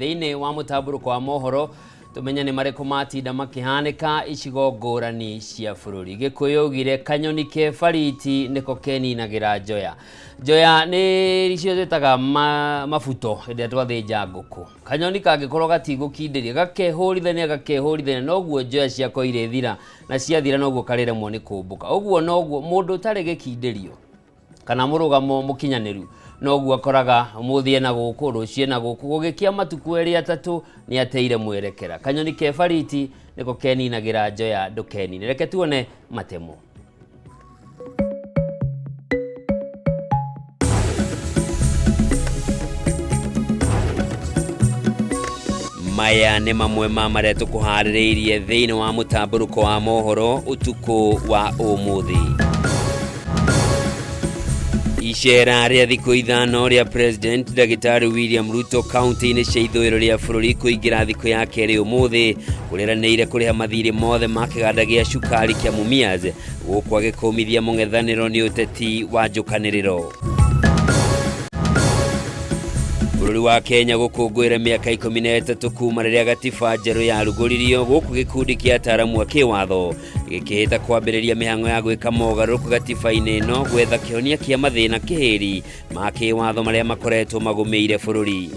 Thĩinĩ wa mũtambũrũko wa mohoro tumenye nĩ marĩkũ matinda makĩhanĩka icigo ngũrani cia bũrũri. Gĩkũyũ augire kanyoni ke bariti nĩko keninagĩra njoya. Njoya nĩ icio twĩtaga mabuto hĩndĩ ĩrĩa twathĩnja ngũkũ. Kanyoni kangĩkorwo gatigũkindĩria gakehũrithania gakehũrithania noguo njoya ciako irĩthira, na ciathira noguo karĩremwo nĩ kũmbũka. Ũguo noguo mũndũ ũtarĩ gĩkindĩrio kana mũrũgamo mũkinyanĩru noguo akoraga ũmũthĩ ena gũkũ, rũciũ ena gũkũ, gũgĩkia matukũ erĩ atatũ nĩ ateire mwerekera. Kanyoni ke bariti nĩko keninagĩra njoya ndũkenine. Reke tuone matemo. Maya nĩ mamwe ma marĩa tũkũharĩrĩirie thĩinĩ wa mũtambũrũko wa mohoro ũtukũ wa ũmũthĩ. Icera rĩa thikũ ithano rĩa President Ndagĩtarĩ William Ruto kaunti-inĩ cia ithũĩro rĩa bũrũri kũingĩra thikũ ya kerĩ ũmũthĩ, kũrĩranĩire kũrĩha mathirĩ mothe ma kĩganda gĩa cukari kĩa Mumias, gũkũ agĩkũmithia mũng'ethanĩro nĩ ũteti wa njũkanĩrĩro. Bũrũri wa Kenya gũkũngũĩra mĩaka 13 kuma rĩrĩa gatiba njerũ yarugũririo, gũkũ gĩkundi kĩa ataaramu a kĩwatho gĩkĩhĩta kwambĩrĩria mĩhang'o ya gwĩka mogarũrũku gatiba-inĩ ĩno gwetha kĩhonia kĩa mathĩna kĩhĩri ma kĩwatho marĩa makoretwo magũmĩire bũrũri.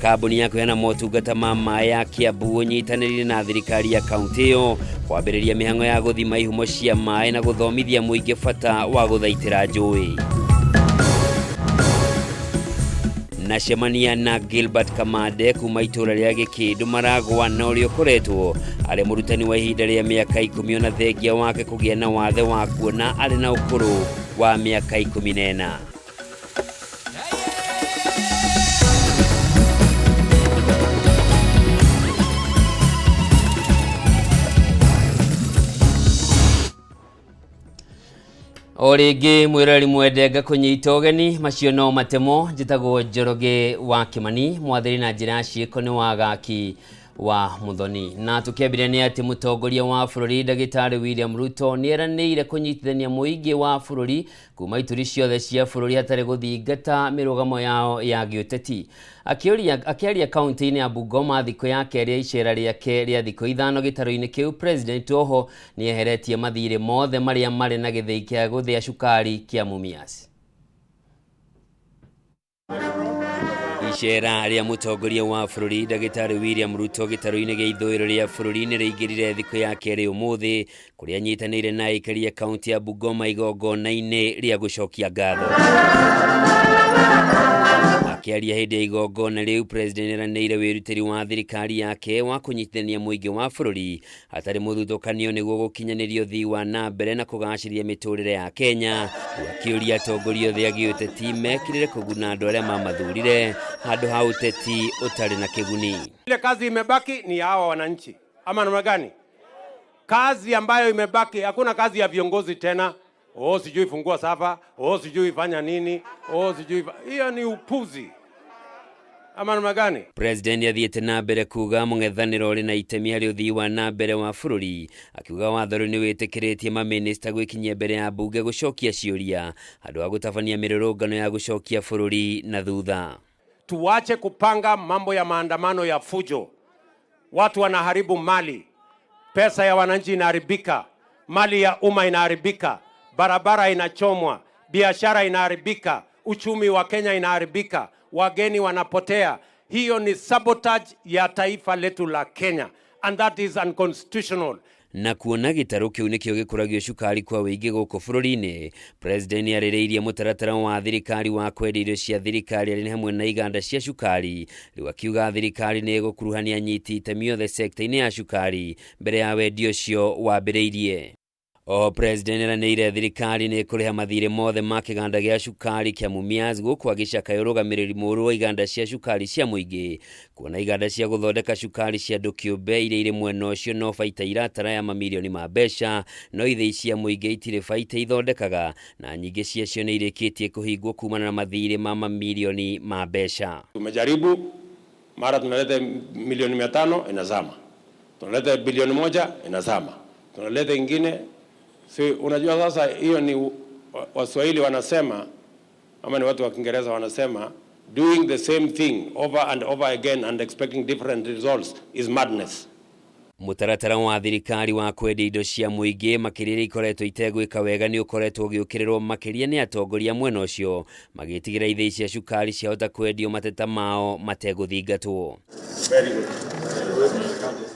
Kambuni ya kũheana motungata ma maĩ ya Kiambu ũnyitanĩrire na thirikari ya kaunti ĩyo kwambĩrĩria mĩhang'o ya gũthima ihumo cia maĩ na gũthomithia mũingĩ bata wa gũthaitĩra njũĩ. Na cemania na Gilbert Kamande kuma itũra rĩa Gĩkĩndũ Maragwa, na ũrĩa ũkoretwo arĩ mũrutani wa ihinda rĩa mĩaka 10 ona thengia wake kũgĩa na wathe wa kuona arĩ na ũkũrũ wa mĩaka 14. O rĩngĩ mwĩroreri mwende ngakũnyita ũgeni, macio no matemo. Njĩtagwo Njoroge wa Kĩmani, mwathĩri na njĩra ya ciĩko nĩ wagaki wa Muthoni. Na tũkĩambĩrĩria nĩ atĩ mũtongoria wa bũrũri Ndagĩtarĩ William Ruto nĩ eranĩire kũnyitithania mũingĩ wa bũrũri kuma ituri ciothe cia bũrũri hatarĩ gũthingata mĩrũgamo yao ya gĩũteti. Akĩaria kaunti-inĩ ya Bungoma thikũ ya kerĩ ya icera rĩake rĩa thikũ ithano gĩtarũ-inĩ kĩu, President oho nĩ eheretie mathirĩ mothe marĩa marĩ na gĩthĩi kĩa gũthĩa cukari kĩa Mumias. Icera rĩa mũtongoria wa bũrũri Ndagĩtarĩ William Ruto gĩtarũ-inĩ gĩa ithũĩro rĩa bũrũri nĩ rĩingĩrire thikũ ya kerĩ ũmũthĩ, kũrĩa anyitanĩire na aikari a kaunti ya Bungoma igongona-inĩ rĩa gũcokia ngatho. Akĩaria hĩndĩ ya igongona rĩu, President nĩeranĩire wĩrutĩri wa thirikari yake wa kũnyitithania mũingĩ wa bũrũri hatarĩ mũthutũkanio nĩguo gũkinyanĩria ũthii wa na mbere na kũgacĩria mĩtũrĩre ya Kenya. Akĩũria atongoria othe a gĩũteti mekĩrĩre kũguna andũ arĩa mamathurire handũ ha ũteti ũtarĩ na kĩguni. Ile kazi imebaki ni ya hawa wananchi, ama namna gani? Kazi ambayo imebaki, hakuna kazi ya viongozi tena. Oh, sijui fungua safa, oh, sijui fanya nini, oh, sijui hiyo ni upuzi. Ama namna gani? President athiĩte na mbere kuga mũng'ethanĩro ũrĩ na itemi harĩ ũthii wa na mbere wa bũrũri, akiuga watho rĩu nĩ wĩtĩkĩrĩtie mamĩnĩsta gwĩkinyia mbere ya mbunge gũcokia ciũria handũ ha gũtabania mĩrũrũngano ya gũcokia bũrũri na thutha. Tuache kupanga mambo ya maandamano ya fujo. Watu wanaharibu mali, pesa ya wananchi inaharibika, mali ya umma inaharibika, barabara inachomwa, biashara inaharibika, uchumi wa Kenya inaharibika, wageni wanapotea. Hiyo ni sabotage ya taifa letu la Kenya, and that is unconstitutional. Na kuona gĩtarũ kĩu nĩkĩo gĩkũragio cukari kwa wĩingĩ gũkũ bũrũri-inĩ, President nĩarĩrĩirie mũtaratara wa thirikari wa kwendia irio cia thirikari arĩ hamwe na iganda cia cukari, rĩu akiuga thirikari nĩ ĩgũkuruhania anyiti itemi othe sekta-inĩ ya cukari mbere ya wendia ũcio wambĩrĩirie. Oho President nĩeranĩire thirikari nĩ ĩkũrĩha mathirĩ mothe ma kĩganda gĩa cukari kĩa Mumias, gũkũ agĩcakaya ũrũgamĩrĩri mũũru wa iganda cia cukari cia mũingĩ, kuona iganda cia gũthondeka cukari cia andũ kĩũmbe iria irĩ mwena ũcio no baita iratara ya mamirioni ma mbeca, no ithĩi cia mũingĩ itirĩ baita ithondekaga, na nyingĩ ciacio nĩ irĩkĩtie kũhingwo kumana na mathirĩ ma mamirioni ma mbeca. Tumejaribu, mara tunaleta milioni mia tano inazama, tunaleta bilioni 1 inazama, tunaleta ingine. Si unajua sasa hiyo ni Waswahili wanasema ama ni watu wa Kiingereza wanasema Doing the same thing over and over again and expecting different results is madness. Mũtaratara wa thirikari wa kwendia indo cia mũingĩ makĩria iria ikoretwo itegwĩka wega nĩ ũkoretwo ũgĩũkĩrĩrwo makĩria nĩ atongoria mwena ũcio magĩtigĩra ithĩi cia cukari ciahota kwendio mateta mao mategũthingatwo.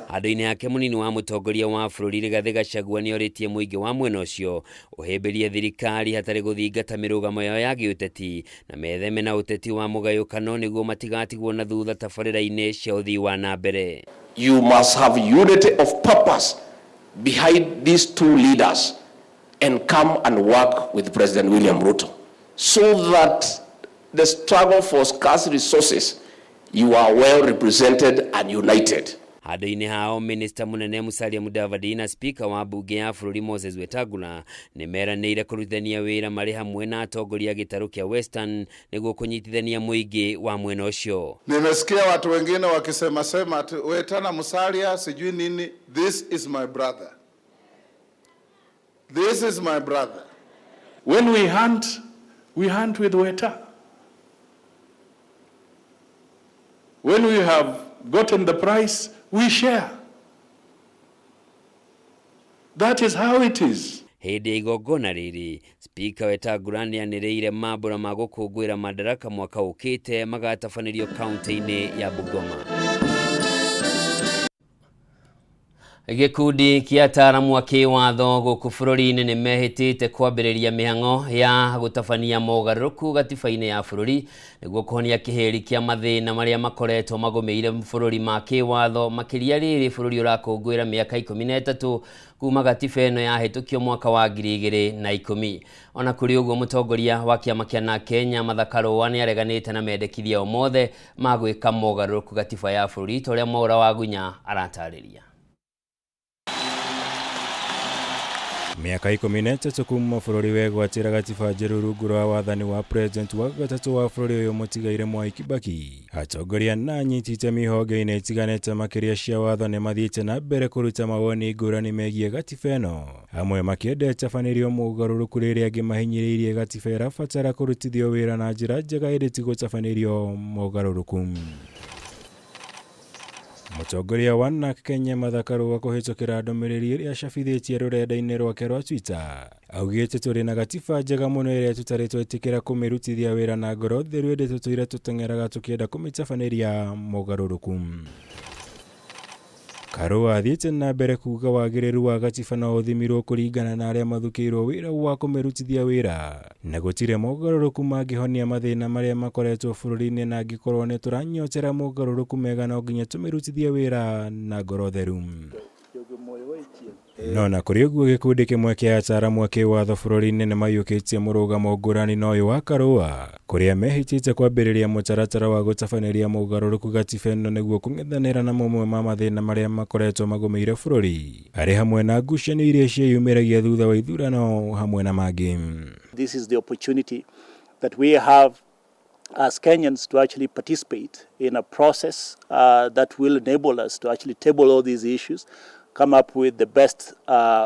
Handũ-inĩ hake mũnini wa mũtongoria wa bũrũri Rigathĩ Gachagua nĩorĩtie mũingĩ wa mwena ũcio ũhĩmbĩrie thirikari hatarĩ gũthingata mĩrũgamo yao ya gĩũteti na metheme na ũteti wa mũgayũkano nĩguo matigatigwo na thutha tabarĩra-inĩ cia ũthii wa na mbere. You must have unity of purpose behind these two leaders and come and work with President William Ruto so that the struggle for scarce resources, you are well represented and united. Handũ-inĩ hao minista mũnene Musalia Mudavadi na spika wa mbunge ya bũrũri Moses Wetangula nĩ meranĩire kũrutithania wĩra marĩ hamwe na atongoria a gĩtarũ kĩa Western nĩguo kũnyitithania mũingĩ wa mwena ũcio. Nimesikia watu wengine wakisema sema ati Weta na Musalia sijui nini. This is my brother. This is my brother. When we hunt, we hunt with Weta. When we have gotten the price, we share. That is how it is. Hĩndĩ ya igongona rĩrĩ, Spika Wetangula nĩanĩrĩire mambũra ma gũkũngũĩra Madaraka mwaka ũkĩte magatabanĩrio kaunti-inĩ ya Bungoma. Gĩkundi kĩa ataaramu a kĩwatho gũkũ bũrũri-inĩ nĩ mehĩtĩte kwambĩrĩria mĩhang'o ya gũtabania mogarũrũku gatiba-inĩ ya bũrũri nĩguo kũhonia kĩhĩri kĩa mathĩna marĩa makoretwo magũmĩire bũrũri ma kĩwatho makĩria rĩrĩ bũrũri ũrakũngũĩra mĩaka 13 kuma gatiba ĩno yahĩtũkio mwaka wa 2010. Ona kũrĩ ũguo mũtongoria wa kĩama kĩa na Kenya Martha Karũa nĩareganĩte na mendekithia o mothe ma gwĩka mogarũrũku gatiba ya bũrũri ta ũrĩa Mwaũra Wagunya aratarĩria. Mĩaka 13 kuma bũrũri wegwatĩra gatiba njerũ rungu rwa wathani wa president wa gatatũ wa bũrũri ũyũ mũtigaire Mwai Kibaki. Atongoria na anyiti itemi honge-inĩ itiganĩte makĩria cia watho nĩ mathiĩte na mbere kũruta mawoni ngũrani megiĩ gatiba ĩno, amwe makĩenda ĩtabanĩrio mogarũrũku rĩrĩa angĩ mahinyĩrĩirie gatiba ĩrabatara kũrutithio wĩra na njĩra njega ĩndĩ ti gũtabanĩrio mogarũrũku. Mũtongoria wa NARC Kenya Martha Karũa kũhĩtũkĩra ndũmĩrĩri ĩrĩa acabithĩtie rũrenda-inĩ rwake rwa Twitter augĩte tũrĩ na gatiba njega mũno ĩrĩa tũtarĩ twetĩkĩra kũmĩrutithia wĩra na ngoro theru ĩndĩ tũtũire tũteng'eraga tũkĩenda kũmĩtabanĩria mogarũrũku. Karũa athiĩte na mbere kuga wagĩrĩru wa gatiba no ũthimirwo kũringana na arĩa mathukĩirwo wĩra wa kũmĩrutithia wĩra na gũtirĩ mogarũrũku mangĩhonia mathĩna marĩa makoretwo bũrũri-inĩ na angĩkorwo nĩ tũranyotera mogarũrũku mega no nginya tũmĩrutithie wĩra na ngoro theru. No na kũrĩ ũguo gĩkundi kĩmwe kĩa ataaramu a kĩwatho bũrũri-inĩ nĩ maiyũkĩtie mũrũgamo ngũrani na ũyũ wa Karũa kũrĩa mehĩtĩte kwambĩrĩria mũtaratara wa gũtabanĩria mogarũrũku gatiba ĩno nĩguo kũng'ethanĩra na mamwe ma mathĩna marĩa makoretwo magũmĩire bũrũri arĩ hamwe na ngucanio iria ciĩyumĩragia thutha wa ithurano hamwe na mangĩ. This is the opportunity that we have as Kenyans to actually participate in a process that will enable us to actually table all these issues, come up with the best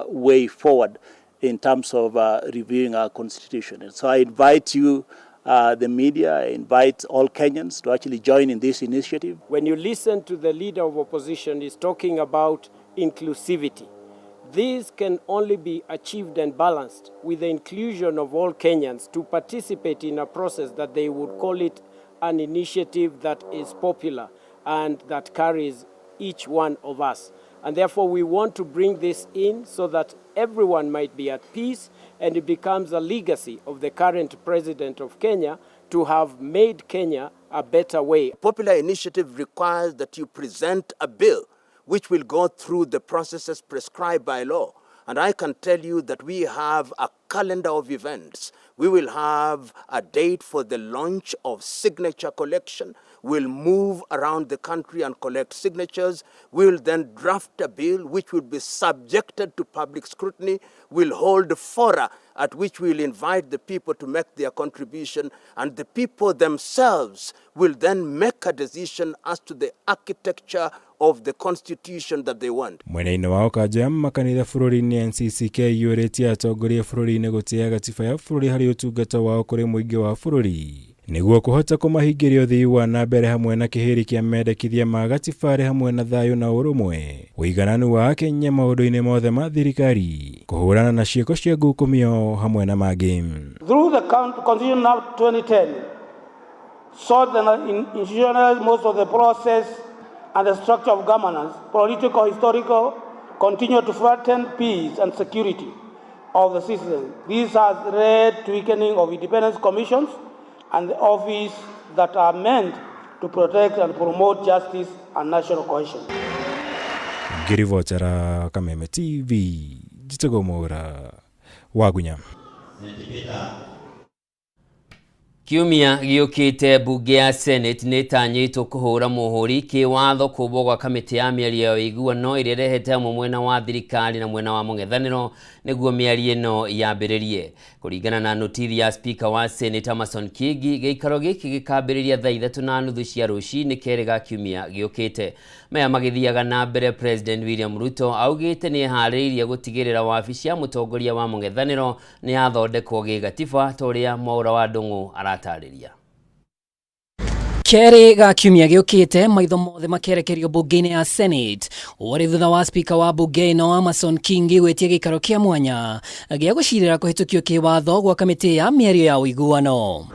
way forward in terms of reviewing our constitution. And so I invite you, the media, I invite all Kenyans to actually join in this initiative. When you listen to the leader of opposition, he's talking about inclusivity. This can only be achieved and balanced with the inclusion of all Kenyans to participate in a process that they would call it an initiative that is popular and that carries each one of us. And therefore we want to bring this in so that everyone might be at peace and it becomes a legacy of the current president of Kenya to have made Kenya a better way. Popular initiative requires that you present a bill which will go through the processes prescribed by law. And I can tell you that we have a calendar of events. We will have a date for the launch of signature collection. We'll move around the country and collect signatures. We'll then draft a bill which will be subjected to public scrutiny. We'll hold fora at which we'll invite the people to make their contribution, and the people themselves will then make a decision as to the architecture of the constitution that they want. Mwena-inĩ wao kanjũ ya makanitha bũrũri-inĩ NCCK yũrĩtie atongoria bũrũri-inĩ gũtĩĩa gatiba ya bũrũri harĩ ũtungata wao kũrĩ mũingĩ wa bũrũri Nĩguo kũhota kũmahingĩria ũthii wa na mbere hamwe na kĩhĩri kĩa mendekithia ma gatiba hamwe na thayũ na ũrũmwe, ũigananu wa Akenya maũndũ-inĩ mothe ma thirikari, kũhũrana na ciĩko cia ngukumio hamwe na mangĩ. Through the Constitution Act 2010, sought to institutionalize most of the process and the structure of governance, political, historical, continue to threaten peace and security of the citizens. This has led to weakening of independent commissions and the office that are meant to protect and promote justice and national cohesion. Ngĩribotera Kameme TV, njĩtagwo Mwaura Wagunya. Kiumia gĩũkĩte mbunge ya Senate nĩ ĩtanyĩtwo kũhũra mũhũri kĩwatho kũmbwo gwa kamĩtĩ ya mĩario ya ũiguano ĩrĩa ĩrehete hamwe mwena wa thirikari na mwena wa mũng'ethanĩro nĩguo mĩario ĩno yambĩrĩrie. Kũringana na notithi ya speaker wa Senate Amason Kingi, gĩikaro gĩkĩ gĩkambĩrĩria thaa 3:30 cia rũcinĩ kerĩ ga kiumia gĩũkĩte. Maya magĩthiaga na mbere, President William Ruto augĩte nĩ eharĩirie gũtigĩrĩra wabici ya mũtongoria wa mũng'ethanĩro nĩ yathondekwo gĩgatiba ta ũrĩa Mwaura wa Ndũng'ũ aratarĩria. Kerĩ ga kiumia gĩũkĩte, maitho mothe makerekerio mbunge-inĩ ya Senate warĩ thutha wa speaker wa mbunge ĩno Amason Kingi gwĩtia gĩikaro kĩa mwanya gĩa gũcirĩra kũhĩtũkio kĩwatho gwa kamĩtĩ ya mĩario ya ũiguano.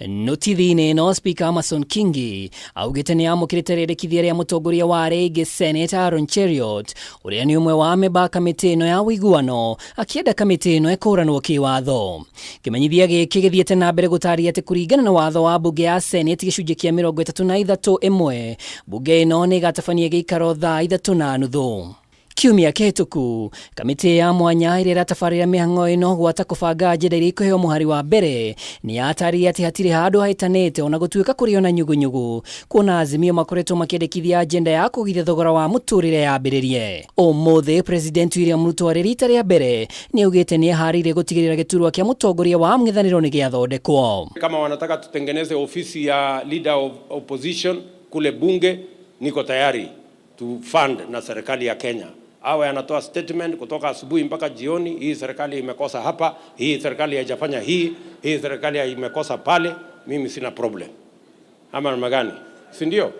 Notithi-inĩ ĩno, speaker Amason Kingi augĩte nĩ amũkĩrĩte rĩendekithia rĩa mũtongoria wa rĩngĩ Senate Aaron Cheruiyot, ũrĩa nĩ ũmwe wa amemba a kamĩtĩ ĩno ya ũiguano, akĩenda kamĩtĩ ĩno ĩkũranwo kĩwatho. Kĩmenyithia gĩkĩ gĩthiĩte na mbere gũtarĩria atĩ kũringana na watho wa mbunge ya Senate gĩcunjĩ kĩa 33(1), mbunge ĩno nĩ ĩgatabania gĩikaro thaa 3:30. Kiumia kĩhĩtũku, kamĩtĩ ya mwanya ĩrĩa ĩratabarĩra mĩhang'o ĩno gwata kũbanga agenda iria ikũheo mũhari wa mbere nĩ yatarĩria atĩ hatirĩ handũ hahĩtanĩte, ona gũtuĩka kũrĩ ona nyugunyugu, kuona Azimio makoretwo makĩendekithia agenda ya kũgithia thogora wa mũtũrĩre yambĩrĩrie ũmũthĩ. President William Ruto arĩ rita rĩa mbere nĩ augĩte nĩ eharĩirie gũtigĩrĩra gĩturwa kĩa mũtongoria wa mũng'ethanĩro nĩ gĩathondekwo. Kama wanataka tutengeneze ofisi ya leader of opposition kule bunge, niko tayari to fund na serikali ya Kenya. Awe anatoa statement kutoka asubuhi mpaka jioni, hii serikali imekosa hapa, hii serikali haijafanya hii, hii serikali imekosa pale, mimi sina problem. Ama namna gani? Si ndio?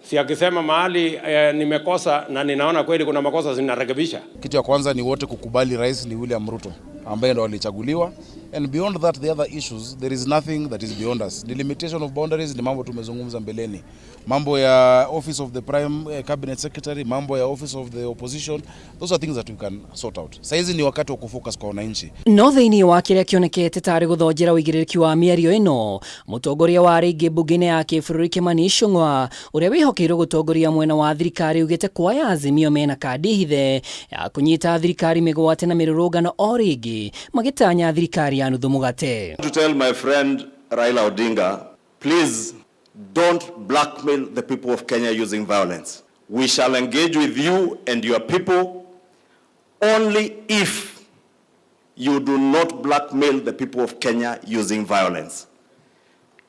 Si akisema mahali nimekosa na ninaona kweli kuna makosa, zinarekebisha. Kitu ya kwanza ni wote kukubali rais ni William Ruto ambaye ndo alichaguliwa, and beyond that, the other issues, there is nothing that is beyond us. Delimitation of boundaries ni mambo tumezungumza mbeleni, mambo ya office of the prime cabinet secretary, mambo ya office of the opposition, those are things that we can sort out. Saizi ni wakati wa kufocus kwa wananchi. No thĩinĩ wa kĩrĩa kĩonekete tarĩ gũthonjera ũigĩrĩrĩki wa mĩario ĩno, mũtongoria wa rĩngĩ mbunge-inĩ ya kĩbũrũri Kimani Ichung'wa, ũrĩa wĩhokeirwo gũtongoria mwena wa thirikari, ugĩte kwaya Azimio mena kandi hithe ya kũnyita thirikari mĩgwate na mĩrũrũngano o rĩngĩ magĩtanya thirikari ya nuthu mũgate. To tell my friend Raila Odinga, please don't blackmail the people of Kenya using violence. We shall engage with you and your people only if you do not blackmail the people of Kenya using violence.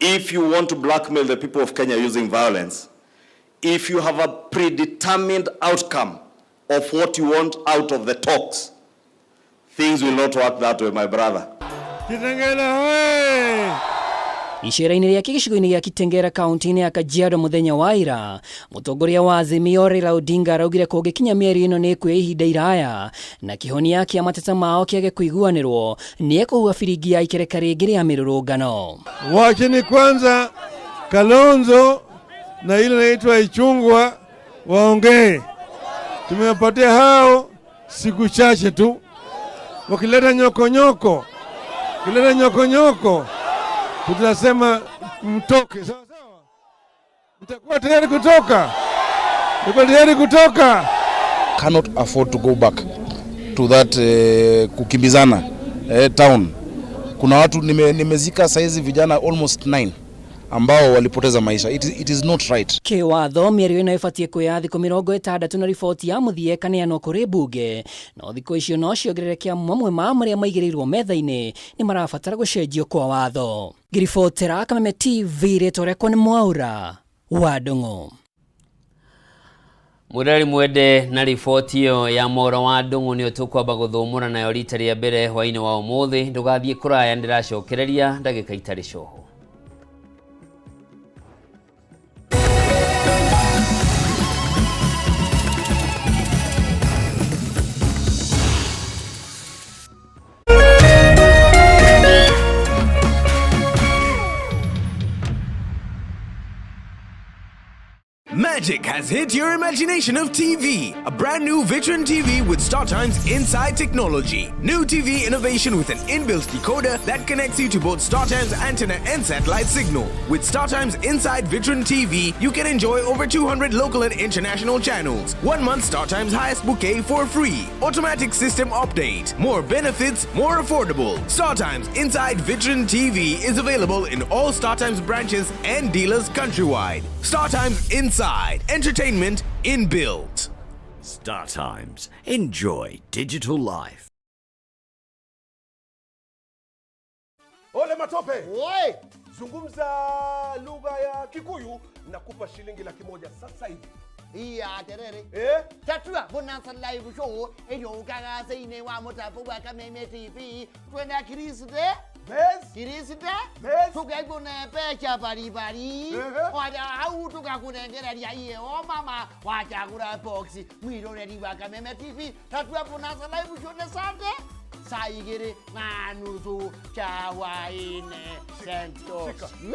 If you want to blackmail the people of Kenya using violence, if you have a predetermined outcome of what you want out of the talks, things will not work that way, my brother. Kitengela hoye! Icera-inĩ rĩake gĩcigo-inĩ gĩa Kitengela kaunti-inĩ ya Kajiado mũthenya wa ira, mũtongoria wa Azimio Raila Odinga araugire kũngĩkinya mĩario ĩno nĩ ĩkuoya ihinda iraya na kĩhonia kĩa mateta mao kĩage kũiguanĩrwo, nĩ ekũhuha biringi ya ikereka rĩngĩ rĩa mĩrũrũngano. Wacheni kwanza Kalonzo na ile inaitwa Ichung'wah waongee. Tumewapatia hao siku chache tu, wakileta nyokonyoko, wakileta nyokonyoko tutasema mtoke. Sawa sawa, mtakuwa tayari kutoka? Mtakuwa tayari kutoka? Cannot afford to go back to that kukimbizana town. Kuna watu nimezika saizi vijana almost 9 ambao walipoteza maisha. It is not right. Kĩwatho, mĩario ĩno ĩbatiĩ kuoya thikũ 60 na riboti ya mũthia ĩkaneanwo kũrĩ mbunge, no thikũ icio no ciongerereke amu mamwe ma marĩa maigĩrĩirwo metha-inĩ nĩ marabatara gũcenjio kwa watho. Ngĩribotera Kameme TV, rĩtwa rĩakwa nĩ Mwaura wa Ndũng'ũ. Mwĩrori mwende, na riboti ĩyo ya Mwaura wa Ndũng'ũ nĩyo tũkwamba gũthũmũra nayo rita rĩa mbere hwaĩ-inĩ wa ũmũthĩ. Ndũgathiĩ kũraya, ndĩracokereria ndagĩka itarĩ coho. Magic has hit your imagination of TV. A brand new Vitron TV with StarTimes Inside technology. New TV innovation with an inbuilt decoder that connects you to both StarTimes antenna and satellite signal. With StarTimes Inside Vitron TV, you can enjoy over 200 local and international channels. 1 month StarTimes highest bouquet for free. Automatic system update. More benefits, more affordable. StarTimes Inside Vitron TV is available in all StarTimes branches and dealers countrywide. StarTimes Inside. Entertainment inbuilt. Star Times. Enjoy digital life. Ole Matope. Oi. Zungumza lugha ya Kikuyu nakupa shilingi 100,000 sasa hivi. Iya aterere. Eh? Tatua Bonanza Live Show eyokakase wa mutapo wa Kameme TV twenda Kiriste. Bes. Kiriste. Bes. Tukekune pecha paripari. Waja hau tukakunengereria iye o mama wachagura box mwiroreri wa Kameme TV. Tatua Bonanza Live Show ne sante. Saa igĩrĩ na nuthu cha hwaĩ-inĩ. Sento. Shika. Wee!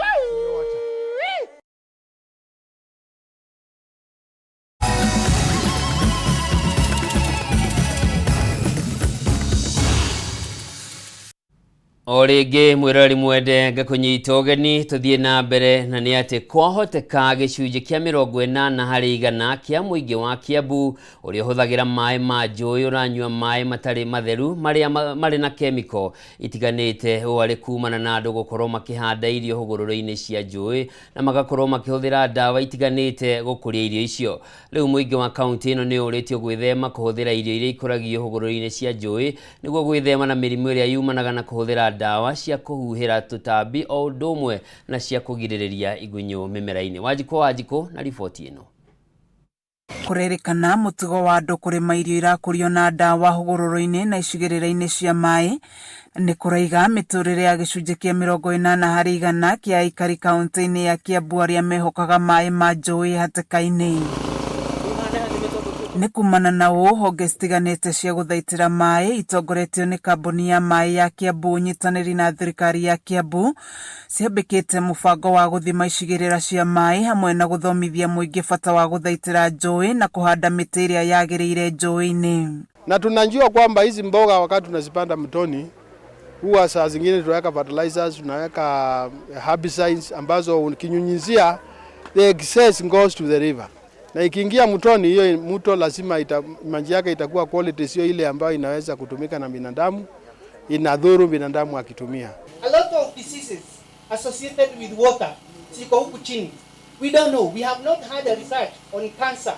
O rĩngĩ mwĩroreri mwende ngakũnyita ũgeni tũthiĩ na mbere na nĩ atĩ kwahoteka gĩcunjĩ kĩa 80% kĩa mũingĩ wa Kiambu ũrĩa ũhũthagĩra maĩ ma njũĩ ũranyua maĩ matarĩ matheru marĩa marĩ na kemiko itiganĩte ũũ arĩ kumana na andũ gũkorwo makĩhanda irio hũgũrũrũ-inĩ cia njũĩ na magakorwo makĩhũthĩra ndawa itiganĩte gũkũria irio icio. Rĩu mũingĩ wa kaunti ĩno nĩ ũrĩtio gwĩthema kũhũthĩra irio iria ikũragio hũgũrũrũ-inĩ cia njũĩ nĩguo gwĩthema na mĩrimũ ĩrĩa yumanaga na kũhũthĩra ndawa cia kũhuhĩra tũtambi o ũndũ ũmwe na cia kũgirĩrĩria igunyũ mĩmera-inĩ. Wanjikũ Wanjikũ na riboti ĩno. Kũrerĩkana mũtugo wa andũ kũrĩma irio irakũrio na ndawa hũgũrũrũ-inĩ na icigĩrĩra-inĩ cia maĩ nĩ kũraiga mĩtũrĩre ya gĩcunjĩ kĩa 80% kĩa aikari kaunti-inĩ ya Kiambu arĩa mehokaga maĩ ma njũĩ hatĩka-inĩ. Nĩ kumana na ũũ honge citiganĩte cia gũthaitĩra maĩ itongoretio nĩ kambuni ya maĩ ya Kiambu ũnyitanĩri na thirikari ya Kiambu ciambĩkĩte mũbango wa gũthima icigĩrĩra cia maĩ hamwe na gũthomithia mũingĩ bata wa gũthaitĩra njũĩ na kũhanda mĩtĩ ĩrĩa yagĩrĩire njũĩ-inĩ. Na tunajua kwamba hizi mboga wakati tunazipanda mtoni huwa saa zingine tunaweka fertilizers, tunaweka herbicides ambazo ukinyunyizia the excess goes to the river, na ikiingia mtoni, hiyo mto lazima maji yake itakuwa quality sio ile ambayo inaweza kutumika na binadamu, inadhuru binadamu akitumia. A lot of diseases associated with water ziko huku chini. We don't know. We have not had a research on cancer,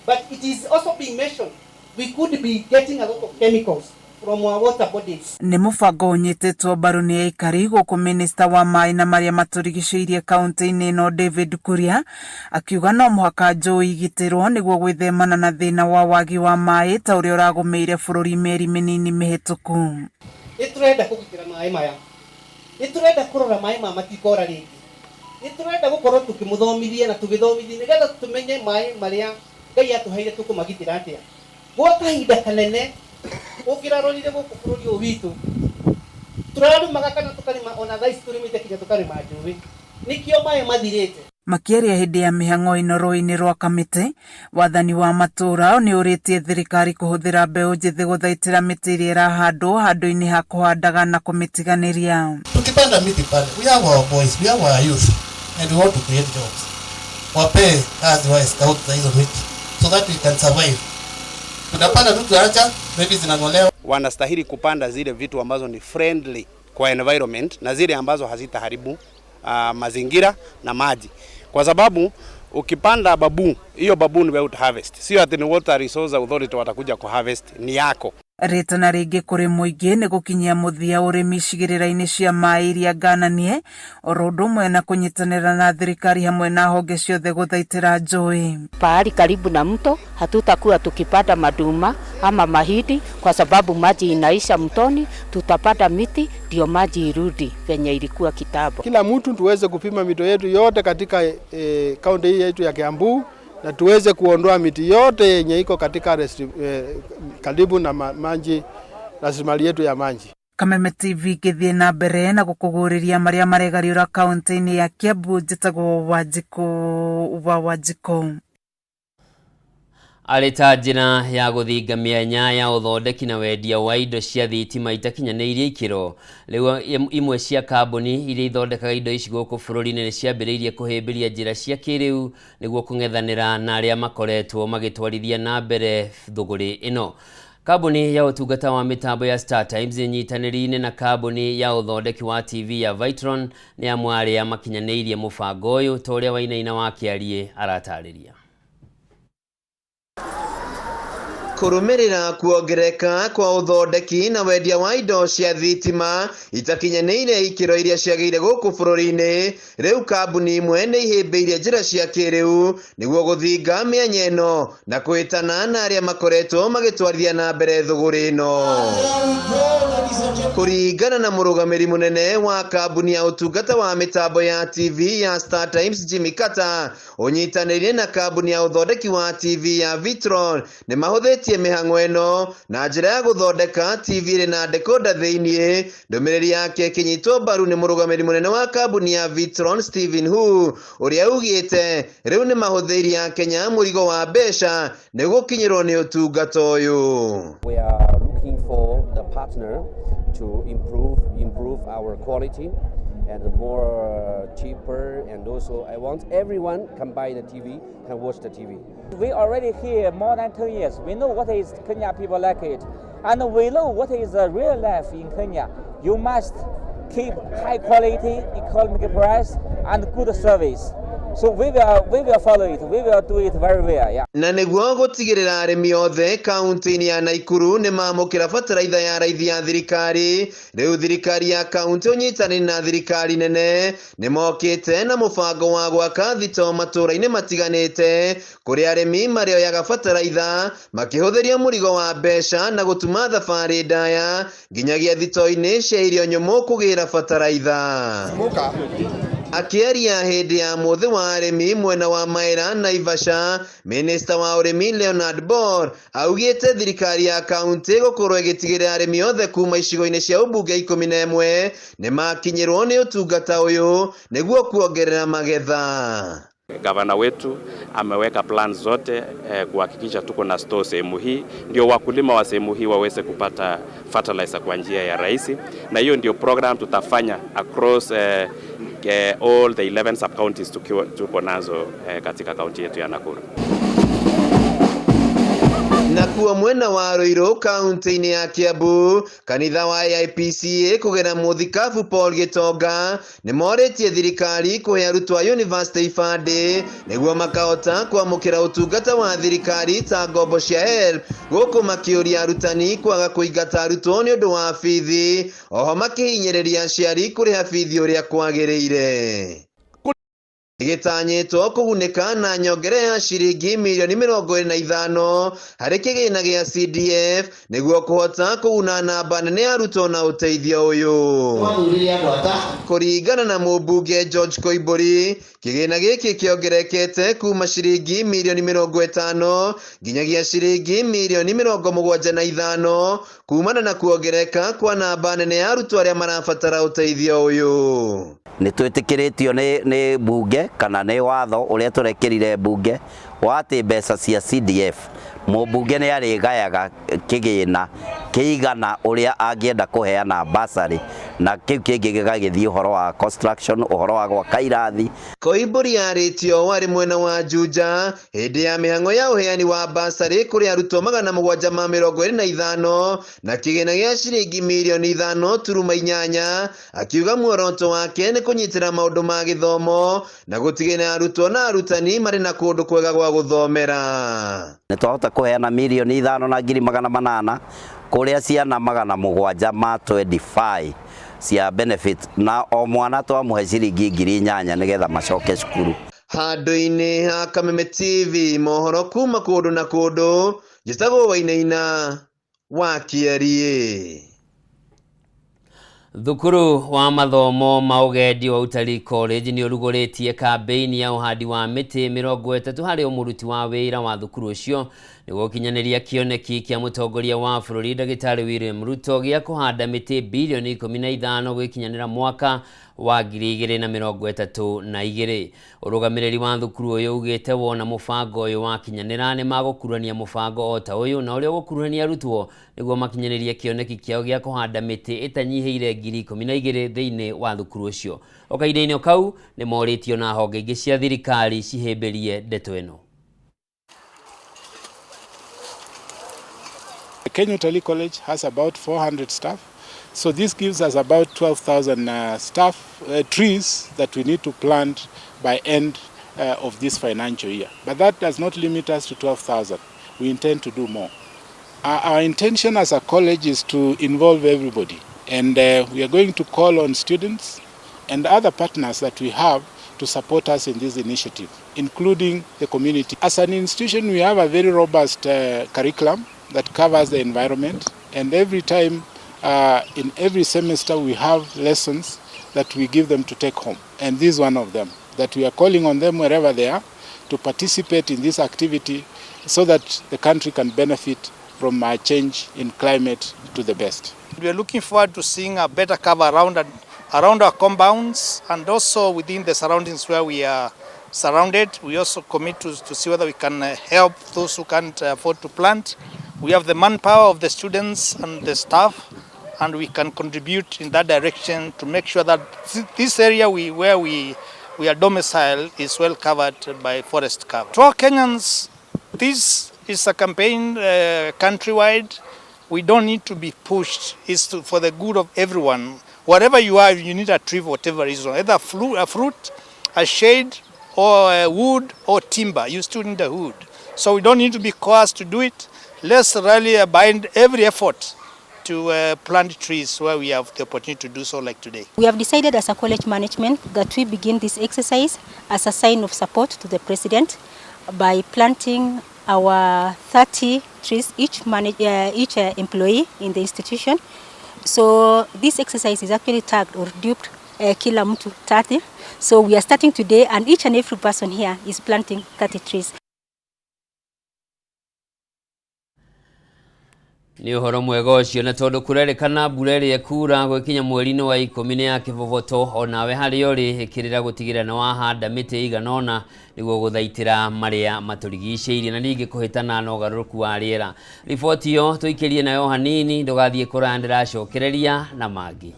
but it is also being mentioned we could be getting a lot of chemicals from our water bodies. Nĩ mũbango ũnyitĩtwo mbaru nĩ aikari gũkũ minista wa maĩ na marĩa matũrigicĩirie kaunti-inĩ ĩno David Kuria akiuga no mũhaka njũĩ igitĩrwo nĩguo gwĩthemana na thĩna wa wagi wa maĩ ta ũrĩa ũragũmĩire bũrũri mĩeri mĩnini mĩhĩtũku. Nĩ tũrenda kũgitĩra maĩ maya, nĩ tũrenda kũrora maĩ maya matikora rĩngĩ, nĩ tũrenda gũkorwo tũkĩmũthomithia na tũgĩthomithia nĩgetha tũmenye maĩ marĩa Ngai atũheire tũkũmagitĩra atĩa gwa kahinda kanene. Ũngĩrarorire gũkũ bũrũri ũyũ witũ tũrarĩmaga kana tũkarĩma, ona thaa ici tũrĩmĩte kinya tũkarĩma njũĩ, nĩkĩo maĩ mathirĩte. Makĩaria hĩndĩ ya mĩhang'o ĩno rũĩ-inĩ rwa Kamĩtĩ, wathani wa matũũra nĩ ũrĩtie thirikari kũhũthĩra mbeũ njĩthĩ gũthaitĩra mĩtĩ ĩrĩa ĩrahandwo handũ-inĩ ha kũhandaga na kũmĩtiganĩria. Tukipanda miti pale, we have our boys, we have our youth, and we want to create jobs. Wapee kazi wa scout za hizo miti so that we can survive. Tunapanda tu tunaacha, maybe zinang'olewa. Wanastahili kupanda zile vitu ambazo ni friendly kwa environment na zile ambazo hazitaharibu mazingira na maji, kwa sababu ukipanda bamboo, hiyo bamboo ni wewe harvest, sio ati ni Water Resource Authority watakuja ku harvest, ni yako. Rĩtana rĩngĩ kũrĩ mũingĩ nĩ gũkinyia mũthia ũrĩmi icigĩrĩra-inĩ cia maĩ iria ngananie oro ũndũ ũmwe na kũnyitanĩra na thirikari hamwe na honge ciothe gũthaitĩra njũĩ. Pahali karibu na mto hatutakuwa tukipanda maduma ama mahindi kwa sababu maji inaisha mtoni. Tutapanda miti ndio maji irudi venye ilikuwa kitambo. Kila mtu tuweze kupima mito yetu yote katika kaunti hii yetu ya Kiambu na tuweze kuondoa miti yote yenye iko katika karibu na maji, rasilimali yetu ya maji. Kameme TV ngĩthiĩ na mbere na gũkũgũrĩria marĩa maregariũra kaunti-inĩ ya Kiambu njĩtagwo Wanjikũ wa Wanjikũ. Arĩ ta njĩra ya gũthinga mĩanya ya ũthondeki na wendia wa indo cia thitima itakinyanĩirie ikĩro, rĩu imwe cia kambuni iria ithondekaga indo ici gũkũ bũrũri-inĩ nĩ ciambĩrĩirie kũhĩmbĩria njĩra cia kĩrĩu nĩguo kũng'ethanĩra na arĩa makoretwo magĩtwarithia na mbere thũgũrĩ ĩno. Kambuni ya ũtungata wa mĩtambo ya StarTimes ĩnyitanĩri-inĩ na kambuni ya ũthondeki wa TV ya Vitron nĩ amwe arĩa makinyanĩirie mũbango ũyũ ta ũrĩa Wainaina wa Kĩariĩ aratarĩria. Kũrũmĩrĩra kuongereka kwa ũthondeki na wendia wa indo cia thitima itakinyanĩire ikĩro iria ciagĩrĩire gũkũ bũrũri-inĩ, rĩu kambuni imwe nĩ ihĩmbĩirie njĩra cia kĩrĩu nĩguo gũthinga mĩanya ĩno na kũhĩtana na arĩa makoretwo magĩtwarithia na mbere thũgũrĩ ĩno. Kũringana na mũrũgamĩri mũnene wa kambuni ya ũtungata wa mĩtambo ya TV ya StarTimes Jimmy Carter, ũnyitanĩire na kambuni ya ũthondeki wa TV ya Vitron nĩ mahũthĩtie mĩhang'o ĩno na njĩra ya gũthondeka TV ĩrĩ na decoder thĩinĩ. Ndũmĩrĩri yake ĩkĩnyitwo mbaru nĩ mũrũgamĩri mũnene wa kambuni ya Vitron Stephen Hu, ũrĩa ugĩte rĩu nĩ mahũthĩirie Akenya mũrigo wa mbeca nĩ gũkinyĩrwo nĩ ũtungata ũyũ. We are looking for the partner to improve our quality and more cheaper, and also I want everyone can buy the TV, can watch the TV. We already here more than 10 years. We know what is Kenya people like it, and we know what is the real life in Kenya. You must keep high quality, economic price, and good service. So we will follow it. We will do it very well. Yeah. Na nĩguo gũtigĩrĩra arĩmi othe kaunti-inĩ ya Naikuru nĩ mamũkĩra bataraitha ya raithi ya thirikari, rĩu thirikari ya kaunti ũnyitanĩri na thirikari nene nĩ mokĩte na mũbango wa gwaka thito matũũra-inĩ matiganĩte kũrĩa arĩmi marĩoyaga bataraitha makĩhũthĩria mũrigo wa mbeca na gũtuma thabarĩ ndaya nginyagia thito-inĩ cia irio nyũmũ kũgĩra bataraitha. Akĩaria hĩndĩ ya mũthĩ wa arĩmi mwena wa Maera Naivasha, Minista wa ũrĩmi Leonard Bor augĩte thirikari ya kaunti gũkorwo ĩgĩtigĩrĩra arĩmi othe kuma icigo-inĩ cia ũmbunge 11 nĩ makinyĩrwo nĩ ũtungata ũyũ nĩguo kuongerera magetha. Gavana wetu ameweka plan zote kuhakikisha tuko na store sehemu hii, ndio wakulima wa sehemu hii waweze kupata fertilizer kwa njia ya rahisi, na hiyo ndio program tutafanya across all the 11 sub counties tuko nazo katika kaunti yetu ya Nakuru. Nakuo mwena wa Ruiru kaunti-inĩ ya Kiambu, kanitha wa AIPCA kũgera mũthikabu Paul Gitonga nĩ morĩtie thirikari kũhe arutwo a university ibandĩ nĩguo makahota kwamũkĩra ũtungata wa thirikari ta ngombo cia HELB, gũkũ makĩũria arutani kwaga kũingata arutwo nĩ ũndũ wa bithi, oho makĩhinyĩrĩria aciari kũrĩha bithi ũrĩa kwagĩrĩire. Gĩtanyĩtwo kũgunĩka na nyongere ya ciringi mirioni 25 harĩ kĩgĩna gĩa CDF nĩguo kũhota kũguna namba nene ya arutwo na ũteithio ũyũ. Kũringana na mũmbunge George Koimbũri, kĩgĩna gĩkĩ kĩongererekete kuma ciringi mirioni 50 nginyagia ciringi mirioni 75 kumana na kuongereka kwa namba nene ya arutwo arĩa marabatara ũteithio ũyũ. Nĩ twĩtĩkĩrĩtio nĩ bunge kana nĩ watho ũrĩa tũrekĩrire bunge wa atĩ mbeca cia CDF mũmbunge nĩ arĩgayaga kĩgĩna kĩigana ũrĩa angĩenda kũheana bursary, na kĩu kĩngĩ gĩgagĩthiĩ ũhoro wa construction, ũhoro wa gwaka irathi. Koimbũri arĩtio warĩ mwena wa Juja hĩndĩ ya mĩhang'o ya ũheani wa bursary kũrĩ arutwo 725 na kĩgĩna gĩa ciringi mirioni 5.8, akiuga muoroto wake nĩ kũnyitĩra maũndũ ma gĩthomo na gũtigĩrĩra arutwo na arutani marĩ na kũndũ kwega gwa gũthomera. Nĩ twahota kũheana mirioni 5,800,000 kũrĩa ciana 725 cia benefit, na o mwana twamũhe ciringi 8,000 nĩgetha macoke cukuru. Handũ-inĩ ha Kameme TV mohoro kuma kũndũ na kũndũ, njĩtagwo Wainaina wa Kĩariĩ. Thukuru wa mathomo ma ũgendi wa Utalii College nĩ ũrugũrĩtie kambĩini ya ũhandi wa mĩtĩ 30 harĩ o mũruti wa wĩra wa thukuru ũcio nĩguo gũkinyanĩria kĩoneki kĩa mũtongoria wa bũrũri Ndagĩtarĩ William Ruto gĩa kũhanda mĩtĩ bilioni 15 gwĩkinyanĩra mwaka wa 2032. Ũrũgamĩrĩri wa thukuru ũyũ ugĩte wona mũbango ũyũ wakinyanĩra nĩ magũkuruhania mũbango o ta ũyũ na ũrĩa ũgũkuruhania arutwo nĩguo makinyanĩrie kĩoneki kĩao gĩa kũhanda mĩtĩ ĩtanyihĩire 12,000 thĩinĩ wa thukuru ũcio. O kahinda-inĩ kau nĩ morĩtio na honge ingĩ cia thirikari cihĩmbĩrie ndeto ĩno. Kenya Utalii College has about 400 staff. So this gives us about 12,000 staff trees that we need to plant by end of this financial year. But that does not limit us to 12,000. We intend to do more. Our intention as a college is to involve everybody. And we are going to call on students and other partners that we have to support us in this initiative, including the community. As an institution, we have a very robust curriculum that covers the environment, and every time in every semester we have lessons that we give them to take home, and this is one of them, that we are calling on them wherever they are to participate in this activity so that the country can benefit from a change in climate to the best. We are looking forward to seeing a better cover around our compounds and also within the surroundings where we are surrounded. We also commit to see whether we can help those who can't afford to plant. We have the manpower of the students and the staff, and we can contribute in that direction to make sure that this area where we are domiciled is well covered by forest cover. To all Kenyans, this is a campaign countrywide. We don't need to be pushed. It's for the good of everyone. Wherever you are, you need a tree for whatever reason, either a fruit, a shade, or wood, or timber. You still need a wood. So we don't need to be coerced to do it. Let's rally bind every effort to plant trees where we have the opportunity to do so, like today. We have decided as a college management that we begin this exercise as a sign of support to the president by planting our 30 trees each employee in the institution. So this exercise is actually tagged or duped Kila Mtu 30. So we are starting today, and each and every person here is planting 30 trees. Nĩ ũhoro mwega ũcio na tondũ kũrerĩkana mbura ĩrĩa ĩkura gwĩkinya mweri-inĩ wa 10 nĩ ya kĩboboto onawe harĩa ũrĩ ĩkĩrĩra gũtigĩrĩra nĩ wahanda mĩtĩ ĩigana ũna nĩguo gũthaitĩra marĩa matũrigicĩirie na ningĩ kũhĩtana na ũgarũrũku wa rĩera. Riboti ĩyo tũikĩrie nayo hanini ndũgathiĩ kũraya ndĩracokereria na mangĩ.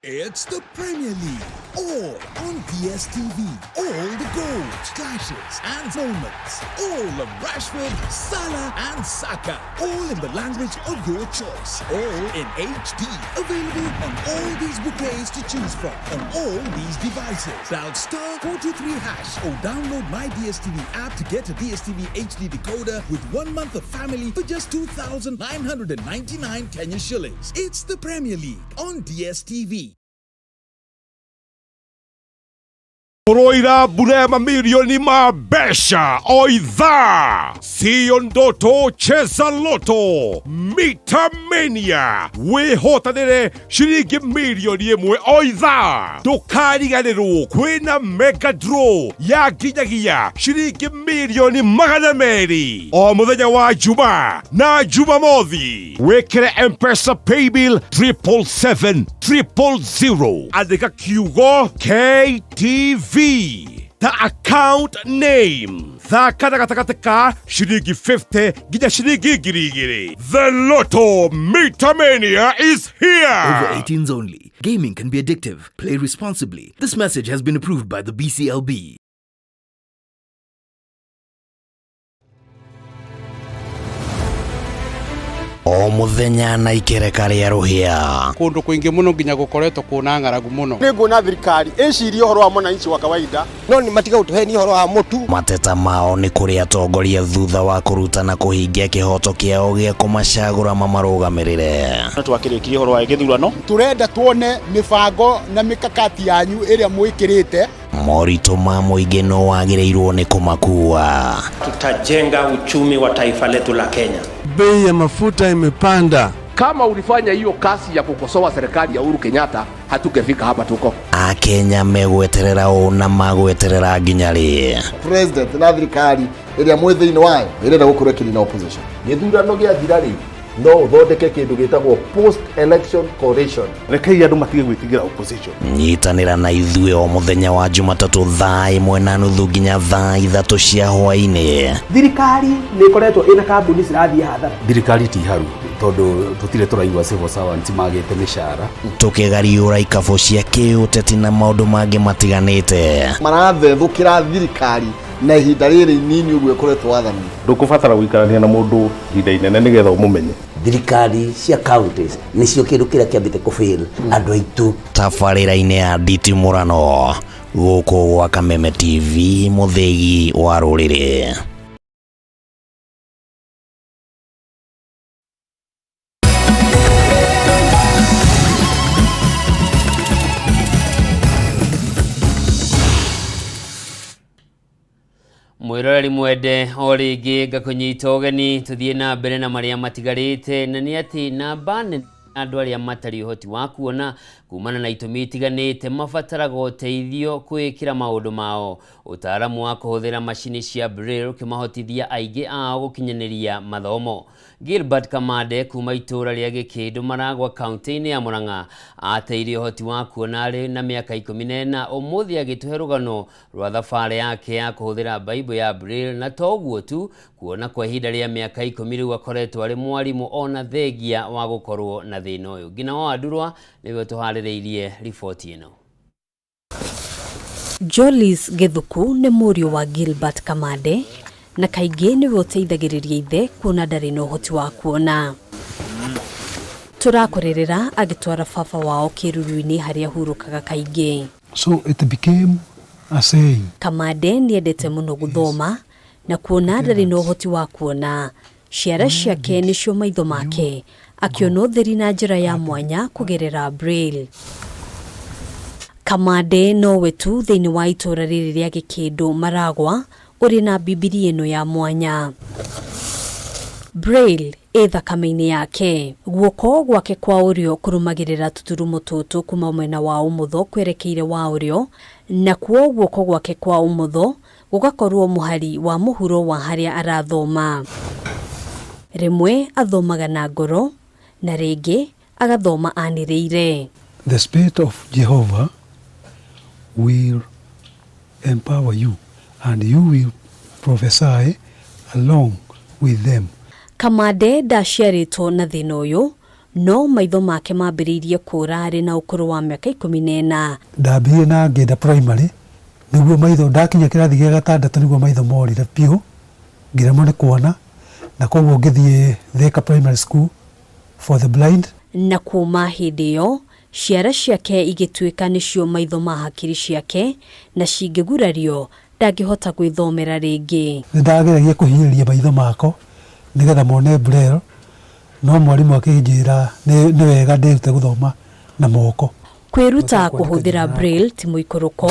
It's the Premier League, all on DSTV. All the goals, clashes and moments. All of Rashford, Salah and Saka. All in the language of your choice. All in HD. Available on all these bouquets to choose from. On all these devices. Dial *423# or download my DSTV app to get a DSTV HD decoder with 1 month of family for just 2,999 Kenya shillings. It's the Premier League on DSTV. Kuroira mbura ya mamilioni ma mbeca o ithaa. Siyo ndoto, cheza loto Mitamania wihotanire ciringi milioni 1 o ithaa. Ndukariganirwo kwina mega draw ya nginyagia ciringi milioni 200 o muthenya wa Juma na Jumamothi. Wikire M-Pesa paybill 777 000, andika kiugo KTV the account name. Thaka na gatagatĩ ka ciringi 50 nginya ciringi 2,000. The Lotto Mitamania is here. Over 18s only. Gaming can be addictive. Play responsibly. This message has been approved by the BCLB. O mũthenya na ikereka rĩa rũhĩa. Kũndũ kũingĩ mũno nginya gũkoretwo kũna ng'aragu mũno. Nĩ nguona thirikari ĩcirie ũhoro wa mwananchi wa kawaida no nĩ matiga gũtũhenia ũhoro wa mũtu. Mateta mao nĩ kũrĩ atongoria thutha wa kũruta na kũhingia kĩhoto kĩao gĩa kũmacagũra mamarũgamĩrĩre. Twakĩrĩkirie ũhoro wa gĩthurano. Tũrenda tuone mĩbango na mĩkakati yanyu ĩrĩa mwĩkĩrĩte. Moritũ ma mũingĩ no wagĩrĩirwo nĩ kũmakua. Tutajenga uchumi wa taifa letu la Kenya. Bei ya mafuta imepanda. Kama ulifanya hiyo kazi ya kukosoa serikali ya Uhuru Kenyatta, hatungefika hapa tuko. Akenya megweterera ũ na magweterera nginya rĩ? President na thirikari ĩrĩa mwĩ thĩinĩ wayo ĩrenda gũkorwo ĩkĩrĩ na opposition. Gĩthurano gĩathira rĩ, no ũthondeke kĩndũ gĩtagwo post election coalition. Rekei andũ matige gwĩtigĩra opposition. Nyitanĩra na ithuĩ o mũthenya wa Jumatatũ thaa 1:30 nginya thaa 3 cia hwaĩ-inĩ. Thirikari nĩ ĩkoretwo ĩna kambuni cirathiĩ hathara. Thirikari ti haru tondũ tũtirĩ tũraigua civil servants magĩte mĩcara. Tũkĩgariũra ikabũ cia kĩũteti na maũndũ mangĩ matiganĩte. Marathethũkĩra thirikari na ihinda rĩrĩ inini ũguo ĩkoretwo wathani. Ndũkũbatara gũikarania na mũndũ ihinda inene nĩgetha ũmũmenye. Thirikari cia counties nĩcio kĩndũ kĩrĩa kĩambĩte kũfail andũ aitũ. Tabarĩra-inĩ ya nditimũrano gũkũ gwa Kameme TV mũthĩgi wa rũrĩrĩ. Mwiroreri mwende o rĩngĩ ngakũnyita ũgeni tũthiĩ na mbere na marĩa matigarĩte, na nĩ atĩ namba nene andũ arĩa matarĩ ũhoti wa kuona kumana na itũmi itiganĩte mabataraga ũteithio kwĩĩkĩra maũndũ mao. Ũtaaramu wa kũhũthĩra macini cia braille ũkĩmahotithia aingĩ ao gũkinyanĩria mathomo. Gilbert Kamande kuma itũũra rĩa Gĩkĩndũ Maragwa kaunti-inĩ ya Murang'a ateire ũhoti wa kuona arĩ na mĩaka 14, ũmũthĩ agĩtũhe rũgano rwa thabarĩ yake ya kũhũthĩra Bible ya braille, na to ũguo tu kuona kwa ihinda rĩa mĩaka 10 rĩu akoretwo arĩ mwarimũ ona thengia wa gũkorwo na thĩna ũyũ. Ngina wa Wandurwa nĩwe tũharĩrĩirie riboti ĩno. Jolis Githuku nĩ mũriũ wa Gilbert Kamande na kaingĩ nĩwe ũteithagĩrĩria ithe kuona ndarĩ na ũhoti wa kuona. Tũrakorerera agĩtwara baba wao kĩruru-inĩ harĩa ahurũkaga kaingĩ. So it became a saying. Kamande nĩendete mũno gũthoma na kuona ndarĩ na ũhoti wa kuona. Ciara ciake nĩcio maitho make, akĩona ũtheri na njĩra ya mwanya kũgerera braille. Kamande nowe tu thĩinĩ wa itũũra rĩrĩ rĩa Gĩkĩndũ Maragwa ũrĩ na Bibilia ĩno ya mwanya. Braille ĩ thakame-inĩ yake. Guoko gwake kwa ũrĩo kũrũmagĩrĩra tũturumo tũtũ kuma mwena wa ũmotho kwerekeire wa ũrĩo, nakuo guoko gwake kwa ũmotho gũgakorwo mũhari wa mũhuro wa harĩa arathoma. Rĩmwe athomaga na ngoro na rĩngĩ agathoma anĩrĩire. The Spirit of Jehovah will empower you and you will prophesy along with them. Kamande ndaciarĩtwo na thĩna ũyũ, no maitho make mambĩrĩirie kũra arĩ na ũkũrũ wa mĩaka 14. Ndambirie na ngĩenda primary nĩguo maitho ndakinya kĩrathi gĩa gatandatũ nĩguo maitho morire biũ ngĩremwo nĩ kuona, na koguo ngĩthiĩ Thika Primary School for the blind. Na kuma hĩndĩ ĩyo ciara ciake igĩtuĩka nĩcio maitho ma hakiri ciake, na cingĩgurario ndangĩhota gwĩthomera rĩngĩ. Nĩ ndageragia kũhinyĩrĩria maitho makwa nĩgetha mone braille, no mwarimũ akĩnjĩra nĩ wega ndĩrute gũthoma na moko. Kwĩruta kũhũthĩra braille ti mũikũrũko,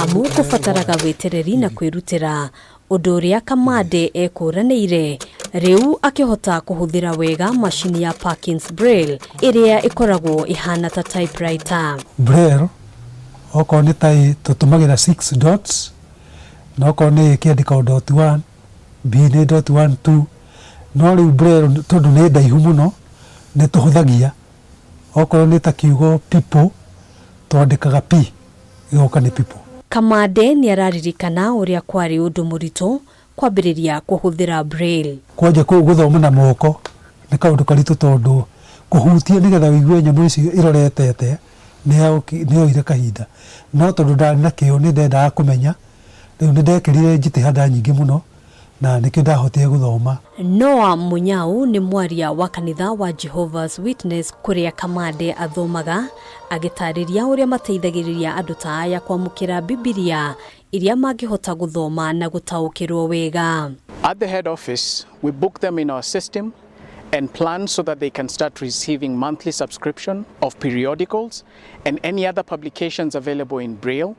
amu kũbataraga wĩtereri na kwĩrutĩra, ũndũ ũrĩa Kamande ekũranĩire. Rĩu akĩhota kũhũthĩra wega macini ya Perkins Braille ĩrĩa ĩkoragwo ĩhana ta typewriter. Braille okorwo nĩ ta tũtũmagĩra 6 dots, na okorwo nĩ ĩkĩandĩka dot 1, B nĩ dot 1 2, no rĩu braille tondũ nĩ ndaihu mũno nĩ tũhũthagia. Okorwo nĩ ta kiugo people twandĩkaga P ĩgoka nĩ people. Kamande nĩ araririkana ũrĩa kwarĩ ũndũ mũritũ kwambĩrĩria kũhũthĩra braille. Kwanja gũthoma na moko nĩ kaũndũ karitũ tondũ kũhutia nĩgetha ũigue nyamũ icio iroretete nĩ yoire kahinda, no tondũ ndarĩ na kĩyo nĩ ndendaga kũmenya, rĩu nĩ ndekĩrire jitihada nyingĩ mũno Na nĩkĩo ndahotire gũthoma. Noah Munyau nĩ mwaria wa kanitha wa Jehovah's Witness kũrĩa Kamande athomaga, agĩtarĩria ũrĩa mateithagĩrĩria andũ ta aya kwamũkĩra Bibilia iria mangĩhota gũthoma na gũtaũkĩrwo wega. At the head office, we book them in our system and plan so that they can start receiving monthly subscription of periodicals and any other publications available in Braille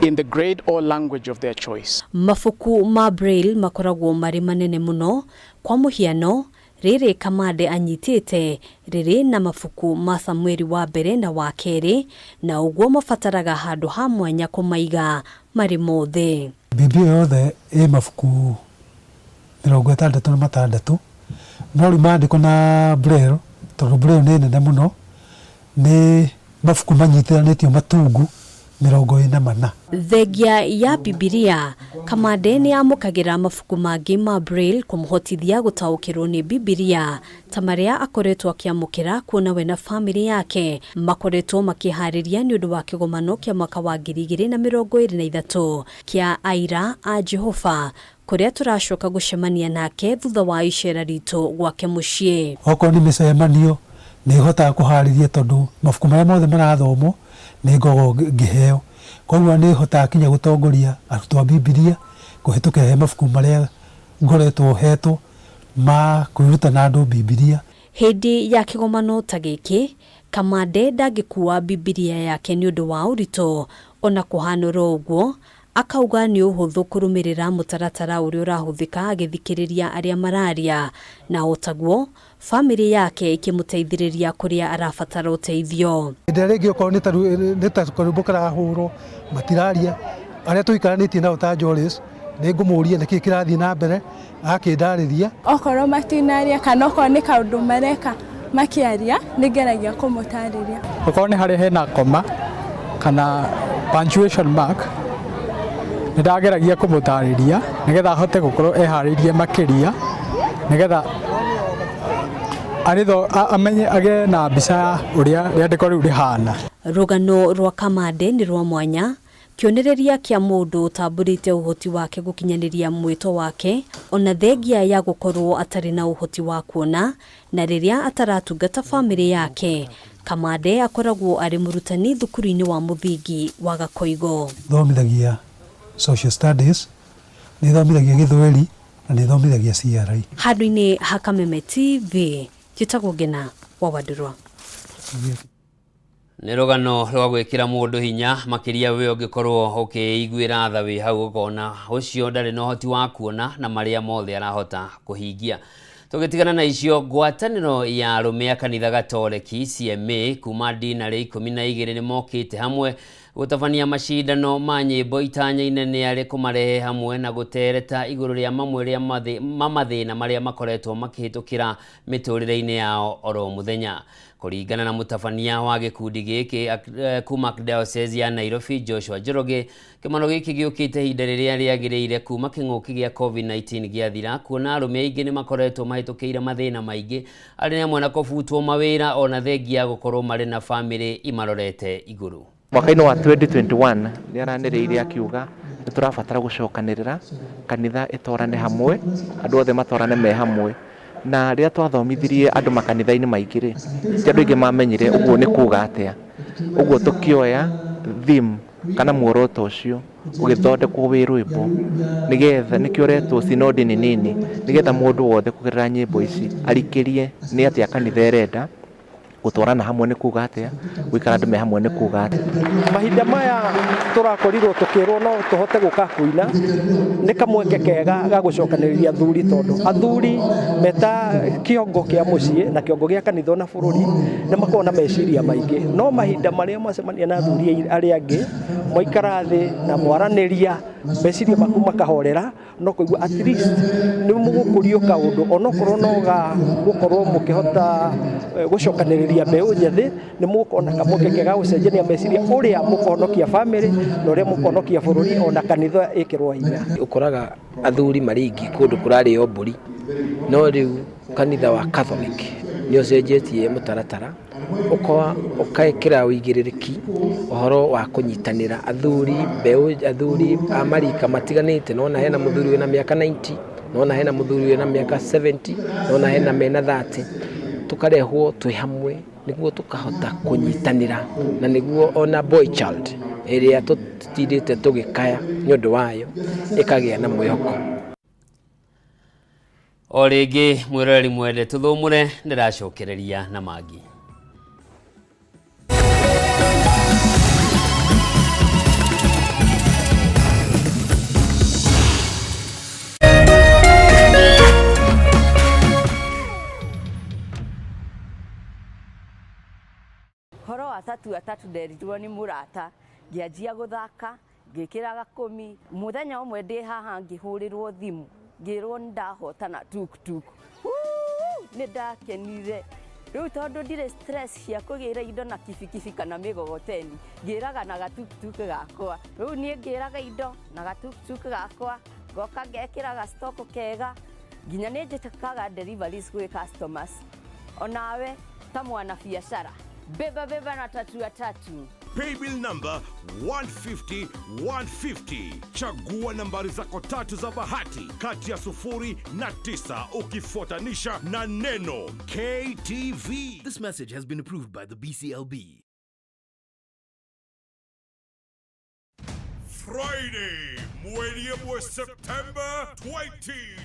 in the grade or language of their choice. Mabuku ma Braille makoragwo marĩ manene mũno. Kwa mũhiano, rĩrĩ Kamande anyitĩte rĩrĩ na mabuku ma Samueli wa mbere na wa kerĩ, na ũguo mabataraga handũ ha mwanya kũmaiga marĩ mothe. Bibilia yothe ĩ mabuku 66, no rĩu maandĩko na Braille, tondũ Braille nĩ nene mũno, nĩ mabuku manyitithanĩtio matungu 44. Thengia ya Bibilia, Kamande nĩ amũkagĩra mabuku mangĩ ma Braille kũmũhotithia gũtaũkĩrwo nĩ Bibilia ta marĩa akoretwo akĩamũkĩra, kuona we na famĩlĩ yake makoretwo makĩharĩria nĩ ũndũ wa kĩgomano kĩa mwaka wa 2023 kĩa Aira a Jehova, kũrĩa tũracoka gũcemania nake thutha wa icera ritũ gwake mũciĩ. Okorwo nĩ mĩcemanio, nĩ hotaga kũharĩria, tondũ mabuku marĩa mothe marathomwo nĩ ngoragwo ngĩheo. Koguo nĩ hotaga kinya gũtongoria arutwo a Bibilia kũhĩtũkĩra he mabuku marĩa ngoretwo hetwo ma kwĩruta na andũ Bibilia. Hĩndĩ ya kĩgomano ta gĩkĩ, Kamande ndangĩkua Bibilia yake nĩ ũndũ wa ũritũ. Ona kũhanũra ũguo, akauga nĩ ũhũthũ kũrũmĩrĩra mũtaratara ũrĩa ũrahũthĩka agĩthikĩrĩria arĩa mararia, na o taguo famĩlĩ yake ĩkĩmũteithĩrĩria kũrĩa arabatara ũteithio. Hĩndĩ ĩrĩa rĩngĩ okorwo nĩ ta karwĩmbo karahũrwo matiraria, arĩa tũikaranĩtie nao ta Joris, nĩ ngũmũria nĩkĩĩ kĩrathiĩ na mbere, agakĩndarĩria. Okorwo matinaria kana okorwo nĩ kaũndũ mareka makĩaria, nĩ ngeragia kũmũtarĩria. Okorwo nĩ harĩa hena koma kana punctuation mark, nĩ ndageragia kũmũtarĩria nĩgetha ahote gũkorwo eharĩirie makĩria, nĩgetha amenye agĩe na mbica ya ũrĩa rĩandĩko rĩu rĩhana. Rũgano rwa Kamande nĩ rwa mwanya, kĩonereria kĩa mũndũ ũtambũrĩte ũhoti wake gũkinyanĩria mwĩto wake, ona thengia ya gũkorwo atarĩ na ũhoti wa kuona. Na rĩrĩa ataratungata famĩlĩ yake, Kamande akoragwo arĩ mũrutani thukuru-inĩ wa mũthingi wa Gakoigo. Thomithagia social studies, nĩ thomithagia Gĩthweri na nĩ thomithagia CRE. Handũ-inĩ ha Kameme TV, njĩtagwo Ngena wa Wandũrwa. Nĩ rũgano rwa gwĩkĩra mũndũ hinya, makĩria we ũngĩkorwo ũkĩiguĩra tha wĩ hau ũkona ũcio ndarĩ na ũhoti wa kuona na marĩa mothe arahota kũhingia. Tũgĩtigana na icio, ngwatanĩro ya arũme a kanitha Gatoreki CMA kuma dinarĩ 12 nĩ mokĩte hamwe gũtabania macindano ma nyĩmbo itanya inene arĩ kũmarehe hamwe na gũtereta igũrũ rĩa mamwe rĩa ma mathĩna marĩa makoretwo makĩhĩtũkĩra mĩtũrĩre-inĩ yao oro mũthenya. Kũringana na mũtabania wa gĩkundi gĩkĩ kuma Diocese ya Nairobi Joshua Njoroge, kĩmano gĩkĩ gĩũkĩte ihinda rĩrĩa rĩagĩrĩire kuma kĩng'ũki gĩa COVID-19 gĩathira, kuona arũme aingĩ nĩ makoretwo mahĩtũkĩire mathĩna maingĩ arĩ hamwe na kũbutwo mawĩra ona thengia ya gũkorwo marĩ na bamĩrĩ imarorete igũrũ. Mwaka-inĩ wa 2021 nĩ aranĩrĩire akiuga nĩ tũrabatara gũcokanĩrĩra, kanitha ĩtwarane hamwe, andũ othe matwarane me hamwe. Na rĩrĩa twathomithirie andũ makanitha-inĩ maingĩ rĩ, ti andũ aingĩ mamenyire ũguo nĩ kuga atĩa. Ũguo tũkĩoya theme kana muoroto ũcio ũgĩthondekwo wĩ rwĩmbo, nĩgetha nĩkĩo ũretwo sinodi ni nini, nĩgetha mũndũ wothe kũgerera nyĩmbo ici arikĩrie nĩ atĩa kanitha ĩrenda, gũtwarana hamwe nĩ kuga atĩa, gũikara andũ me hamwe nĩ kuga atĩa. Mahinda maya tũrakorirwo tũkĩrwo no tũhote gũka kũina, nĩ kamweke kega ga gũcokanĩrĩria athuri, tondũ athuri meta kĩongo kĩa mũciĩ na kĩongo gĩa kanitha na bũrũri nĩ makoragwo na meciria maingĩ, no mahinda marĩa macemania na athuri arĩa angĩ mwaikara thĩ na mwaranĩria, meciria maku makahorera, no kũigua at least nĩ mũgũkũrio kaũndũ onokorwo no ga gũkorwo mũkĩhota gũcokanĩrĩria mbeũ njĩthĩ, nĩ mũgũkorwo na kamweke kega gũcenjania meciria ũrĩa mũkũhonokia bamĩrĩ na ũrĩa mũkũhonokia bũrũri ona kanitha ĩkĩrwo hinya. Ũkoraga athuri marĩ aingĩ kũndũ kũrarĩo mbũri, no rĩu kanitha wa Catholic nĩ ũcenjetie mũtaratara. Ũkekĩra ũigĩrĩrĩki ũhoro wa kũnyitanĩra athuri, mbeũ, athuri a marika matiganĩte. Nona hena mũthuri wĩna mĩaka 90, nona hena mũthuri wĩna mĩaka 70, nona hena mena 30, tũkarehwo twĩ hamwe nĩguo tũkahota kũnyitanĩra na nĩguo ona boy child ĩrĩa tũtindĩte tũgĩkaya nĩ ũndũ wayo ĩkagĩa na mwĩhoko. O rĩngĩ mwĩroreri mwende tũthũmũre ndĩracokereria na mangĩ. Horo wa tatua tatu nderirwo nĩ mũrata ngĩanjia gũthaka ngĩkĩra gakũmi mũthenya ũmwe ndĩ haha ngĩhũrĩrwo thimũ ngĩrwo nĩ ndahotana tuktuk. Nĩ ndakenire rĩu tondũ ndirĩ stress cia kũgĩra indo na kibikibi kana mĩgogoteni ngĩraga na gatuktuk gakwa rĩu niĩ ngĩraga indo na gatuktuk gakwa ngoka ngekĩra gastoko kega nginya nĩ njĩkaga deliveries gwĩ customers. Onawe ta mwanabiacara beba beba na tatua tatu. Paybill number 150 150. Chagua nambari zako tatu za bahati kati ya 0 na 9 ukifuatanisha na neno KTV. This message has been approved by the BCLB. Friday, mweri ĩmwe September 2023.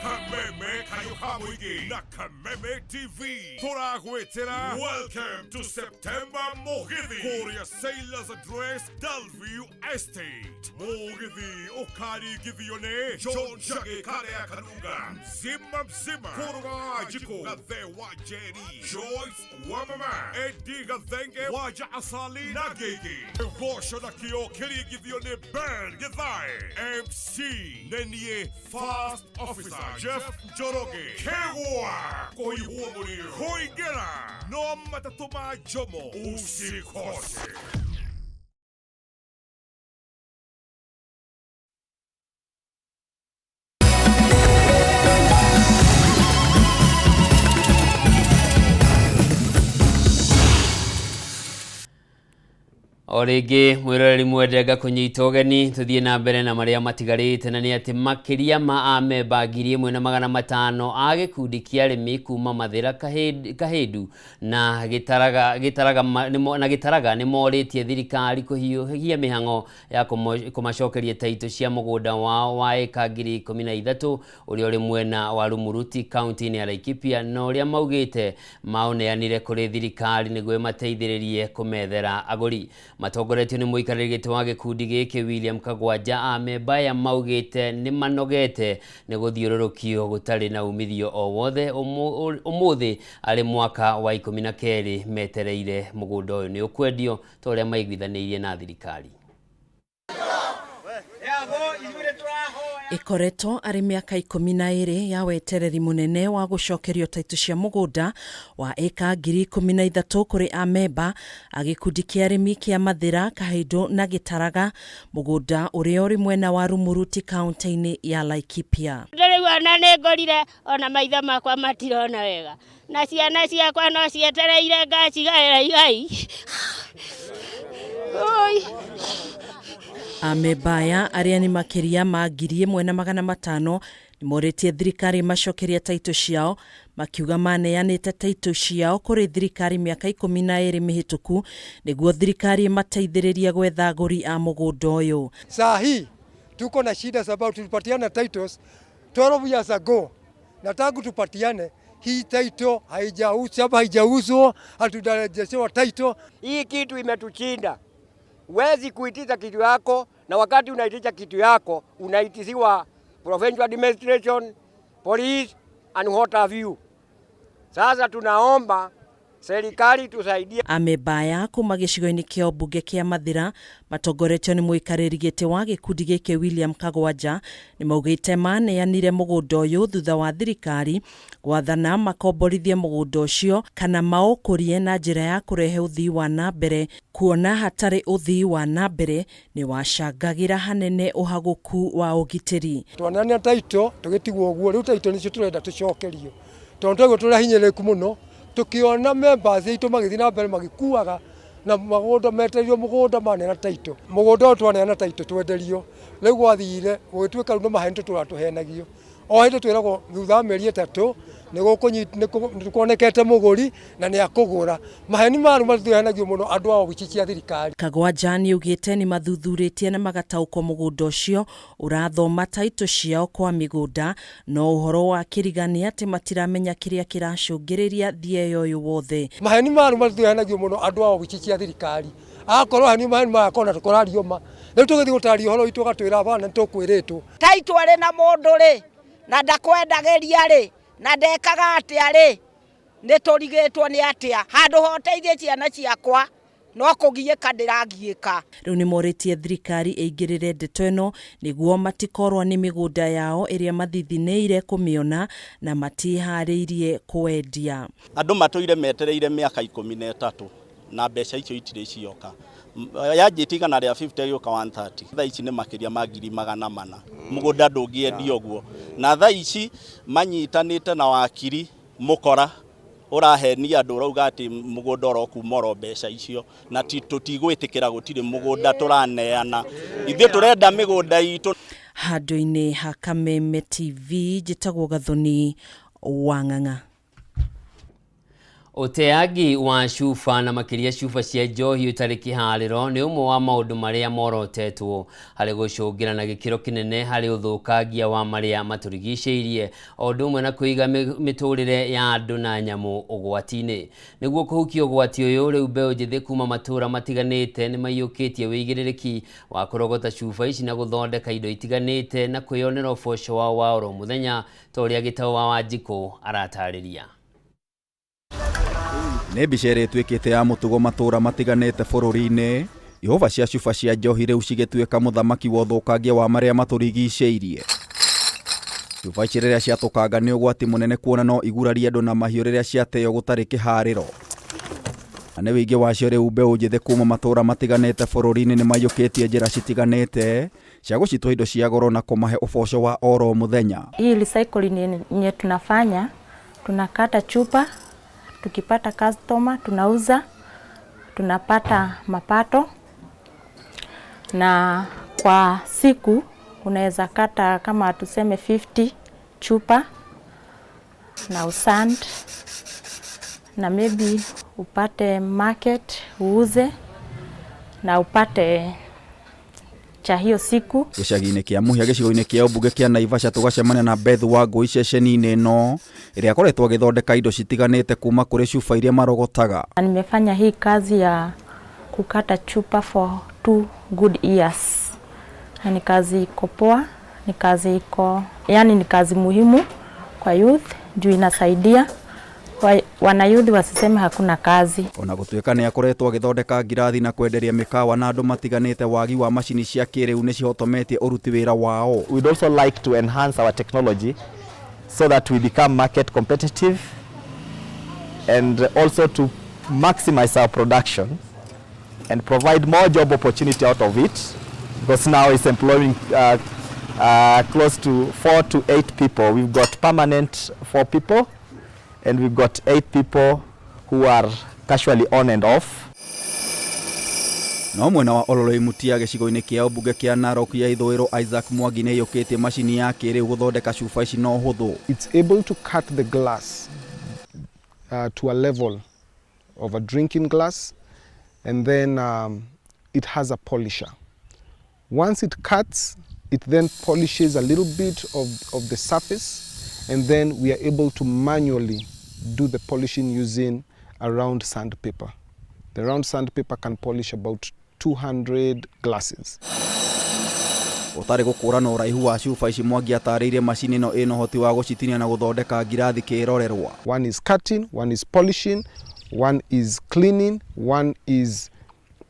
Kameme kayũ ka mũingĩ na Kameme TV tũragwĩtĩra Welcome to September Mũgithi kũrĩa Sailors Address, Dalview Estate. Mũgithi ũkaringithio nĩ John Njagĩ Karea Karunga, Mzima Mzima, Kũrũga wa Njikũ, Gathe wa Njeri, Joyce wa Mama, Eddie Gathenge, Waja Asali na Gĩgĩ. Goco na kĩo kĩringithio nĩ Ben Githae, MC nĩ niĩ First Officer Jeff Njoroge. Kĩgwa kũhiũhwo mũrĩo kũingĩra no matatũ ma Jomo, usikose. O rĩngĩ mwĩroreri mwende ngakũnyita ũgeni tũthiĩ na mbere na marĩa matigarĩte na nĩ atĩ makĩria ma amemba 1500 a gĩkundi kĩa arĩmi kuma Mathĩra Kahĩndu na Gĩtaraga Gĩtaraga na Gĩtaraga nĩ morĩtie thirikari kũhiũhia mĩhang'o ya kũmacokeria taitũ cia mũgũnda wao wa ĩka 13,000 ũrĩa ũrĩ mwena wa Rumuruti kaunti-inĩ ya Laikipia na ũrĩa maugĩte maũneanire kũrĩ thirikari nĩguo ĩmateithĩrĩrie kũmethera agũri. Matongoretio nĩ mũikarĩri gĩtĩ wa gĩkundi gĩkĩ William Kagwanja, amemba aya maugĩte nĩ manogete nĩ gũthiũrũrũkio gũtarĩ na umithio o wothe ũmũthĩ arĩ mwaka wa 12 metereire mũgũnda ũyũ nĩ ũkwendio ta ũrĩa maiguithanĩirie na thirikari. Ĩkoretwo arĩ mĩaka 12 ya wetereri mũnene wa gũcokerio taitũ cia mũgũnda wa ĩka 13,000 kũrĩ amemba a gĩkundi kĩa arĩmi kĩa Mathĩra, Kahĩndũ na Gĩtaraga, mũgũnda ũrĩa ũrĩ mwena wa Rumuruti kaunti-inĩ ya Laikipia. Rĩu ona nĩ ngorire ona maitho makwa matirona wega na ciana ciakwa no cietereire ngacigaĩra igai. Oi. Amemba aya arĩa nĩ makĩria ma 1,500 nĩ morĩtie thirikari macokerie taitũ ciao, makiuga maneanĩte taitũ ciao kũrĩ thirikari mĩaka 12 mĩhĩtũku nĩguo thirikari ĩmateithĩrĩrie gwetha agũri a mũgũnda ũyũ. Saa hii tuko na shida sababu tulipatiana titles 12 years ago na tangu tupatiane hii title haijauzwa, haijauzwa, hatujarejeshewa title. Hii kitu imetuchinda. Huwezi kuitisha kitu yako, na wakati unaitisha kitu yako unaitisiwa provincial administration, police and what have you. Sasa tunaomba serikali tusaidie. Amemba aya kuma gĩcigo-inĩ kĩa ũmbunge kĩa Mathĩra matongoretio nĩ mũikarĩri gĩtĩ wa gĩkundi gĩkĩ William Kagwanja nĩ maugĩte maneanire mũgũnda ũyũ thutha wa thirikari gwathana makomborithie mũgũnda ũcio kana maũkũrie na njĩra ya kũrehe ũthii wa na mbere, kuona hatarĩ ũthii wa na mbere nĩ wacangagĩra hanene ũhagũku wa ũgitĩri. Twaneanire taitũ tũgĩtigwo ũguo, rĩu taitũ nĩcio tũrenda tũcokerio tondũ twaigua tũrahinyĩrĩrĩku mũno. Tukiona members aitũ magĩthiĩ na mbere magĩkuaga na magũnda metereirwo mũgũnda maneana title mũgũnda ũyũ twaneana title twenderio rĩu gwathire gũgĩtuĩka rĩu nĩ maheni tũtũra tũhenagio o hĩndĩ twĩragwo thutha wa mĩeri ĩtatũ nĩ kuonekete mũgũri na nĩ akũgũra maheni maru matũhenagio mũno andũ a obici cia thirikari. Kagwanja nĩaugĩte nĩ mathuthurĩtie na magataũkwo mũgũnda ũcio ũrathoma taitũ ciao kwa mĩgũnda no ũhoro wa kĩriga nĩ atĩ matiramenya kĩrĩa kĩracũngĩrĩria thieya ũyũ wothe. Maheni maru matũhenagio mũno andũ a obici cia thirikari akorwo heni maheni maya kona tũkorario ma rĩu tũgĩthiĩ gũtaria ũhoro witũ ũgatwĩra bana nĩ tũkwĩrĩtwo. Taitũ arĩ na mũndũ rĩ na ndakwendagĩria rĩ na ndekaga atĩa rĩ nĩ tũrigĩtwo nĩ atĩa handũ hoteithie ciana ciakwa no kũgiĩka ndĩragiĩka. Rĩu nĩ morĩtie thirikari ĩingĩrĩre ndeto ĩno nĩguo matikorwo nĩ mĩgũnda yao ĩrĩa mathithinĩire kũmĩona na matiharĩirie kwendia. Andũ matũire metereire mĩaka 13 na mbeca icio itirĩ cioka. Yanjĩtie 150 gĩũka 130 thaa ici nĩ makĩria ma 400,000. Mũgũnda ndũngĩendio ũguo, na thaa ici manyitanĩte na wakiri mũkora ũrahenia andũ ũrauga atĩ mũgũnda ũrokuma oro mbeca icio na tũtigwĩtĩkĩra gũtirĩ mũgũnda tũraneana, ithuĩ tũrenda mĩgũnda itũ. Handũ-inĩ ha Kameme TV njĩtagwo Gathoni wa Ng'ang'a. Ũteangi wa cuba na makĩria cuba cia njohi ũtarĩ kĩharĩro nĩ ũmwe wa maũndũ marĩa morotetwo harĩ gũcũngĩra na gĩkĩro kĩnene harĩ ũthũkangia wa marĩa matũrigicĩirie o ũndũ ũmwe na kũiga mĩtũrĩre ya andũ na nyamũ ũgwati-inĩ. Nĩguo kũhukia ũgwati ũyũ rĩu mbeũ njĩthĩ kuma matũra matiganĩte nĩ maiyũkĩtie wĩigĩrĩrĩki wa kũrogota cuba ici na gũthondeka indo itiganĩte na kwĩyonera ũboco wao wa oro mũthenya ta ũrĩa Gĩtaũ wa Wanjikũ aratarĩria. Nĩ mbica ĩrĩa ĩtuĩkĩte ya mũtugo matũra matiganĩte bũrũri-inĩ, ihũba cia cuba cia njohi rĩu cigĩtuĩka mũthamaki wa ũthũkangia wa marĩa matũrigicĩirie. Cuba ici rĩrĩa ciatũkanga nĩ ũgwati mũnene kuona no igurarie andũ na mahiũ rĩrĩa ciateo gũtarĩ kĩharĩro. Na nĩ wĩingĩ wacio rĩu mbeũ njĩthĩ kuma matũra matiganĩte bũrũri-inĩ nĩ maiyũkĩtie njĩra citiganĩte cia gũcitua indo cia goro na kũmahe ũboco wa oro mũthenya. Hii recycling yenye tunafanya, tunakata chupa, tukipata customer tunauza, tunapata mapato, na kwa siku unaweza kata kama tuseme 50 chupa na usand na maybe upate market uuze na upate cha hiyo siku. Gĩcagi-inĩ kĩa Mũhĩa gĩcigo-inĩ kĩa ũmbunge kĩa Naivasha tũgacemania na Beth Wangũi ceceni-inĩ ĩno ĩrĩa akoretwo agĩthondeka indo citiganĩte kuma kũrĩ cuba iria marogotaga. Na nimefanya hii kazi ya kukata chupa for 2 good years, na ni kazi iko poa, ni kazi iko yani ni kazi muhimu kwa youth juu inasaidia wanayouth wasiseme hakuna kazi. Ona gũtuĩka nĩ akoretwo agĩthondeka ngirathi na kwenderia mĩkawa na andũ matiganĩte, wagi wa macini cia kĩrĩu nĩ cihotometie ũruti wĩra wao. We'd also like to enhance our technology so that we become market competitive and also to maximize our production and provide more job opportunity out of it, because now it's employing close to 4 to 8 people. We've got permanent four people and we've got eight people who are casually on and off. No mwena wa Ololoi Mutia gĩcigo-inĩ kĩa ũmbunge kĩa Narok ya ithũĩro, Isaac Mwangi nĩ aiyũkĩtie macini ya kĩrĩu gũthondeka cuba ici na ũhũthũ. It's able to cut the glass to a level of a drinking glass, and then it has a polisher. Once it cuts, it then polishes a little bit of the surface, and then we are able to manually do the polishing using a round sandpaper. The round sandpaper can polish about 200 glasses. Ũtarĩ gũkũrana ũraihu wa cuba ici, Mwangi atarĩirie macini ĩno ĩna ũhoti wa gũcitinia na gũthondeka ngirathi kĩrorerwa. One is cutting, one is polishing, one is cleaning, one is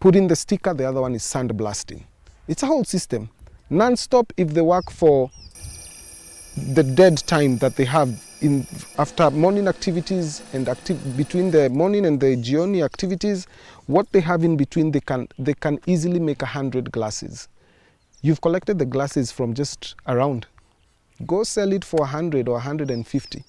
putting the sticker, the other one is sandblasting. It's a whole system. Non-stop, if they work for the dead time that they have in after morning activities and between the morning and the jioni activities, what they have in between, they can easily make 100 glasses. You've collected the glasses from just around. Go sell it for 100 or 150.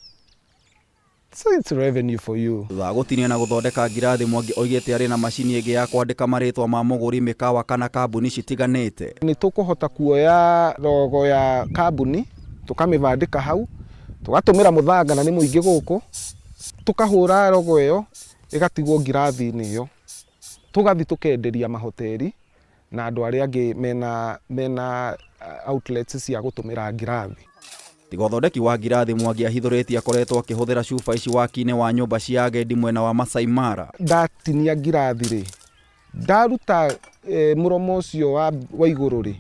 So it's revenue for you. Thutha wa gũtinia na gũthondeka ngirathi, Mwangi oigĩte arĩ na macini ĩngĩ ya kwandĩka marĩtwa ma mũgũri, mĩkawa kana kambuni citiganĩte. Nĩ tũkũhota kuoya logo ya kambuni tũkamĩbandĩka hau, tũgatũmĩra mũthanga na nĩ mũingĩ gũkũ, tũkahũra logo ĩyo ĩgatigwo ngirathi-inĩ ĩyo, tũgathiĩ tũkenderia mahoteri na andũ arĩa angĩ mena, mena outlets cia gũtũmĩra ngirathi. Tiga ũthondeki wa ngirathi, Mwangi ahithũrĩtie akoretwo akĩhũthĩra cuba ici waki-inĩ wa nyũmba cia agendi mwena wa Masai Mara. Ndatinia ngirathi rĩ, ndaruta mũromo ũcio wa igũrũ rĩ,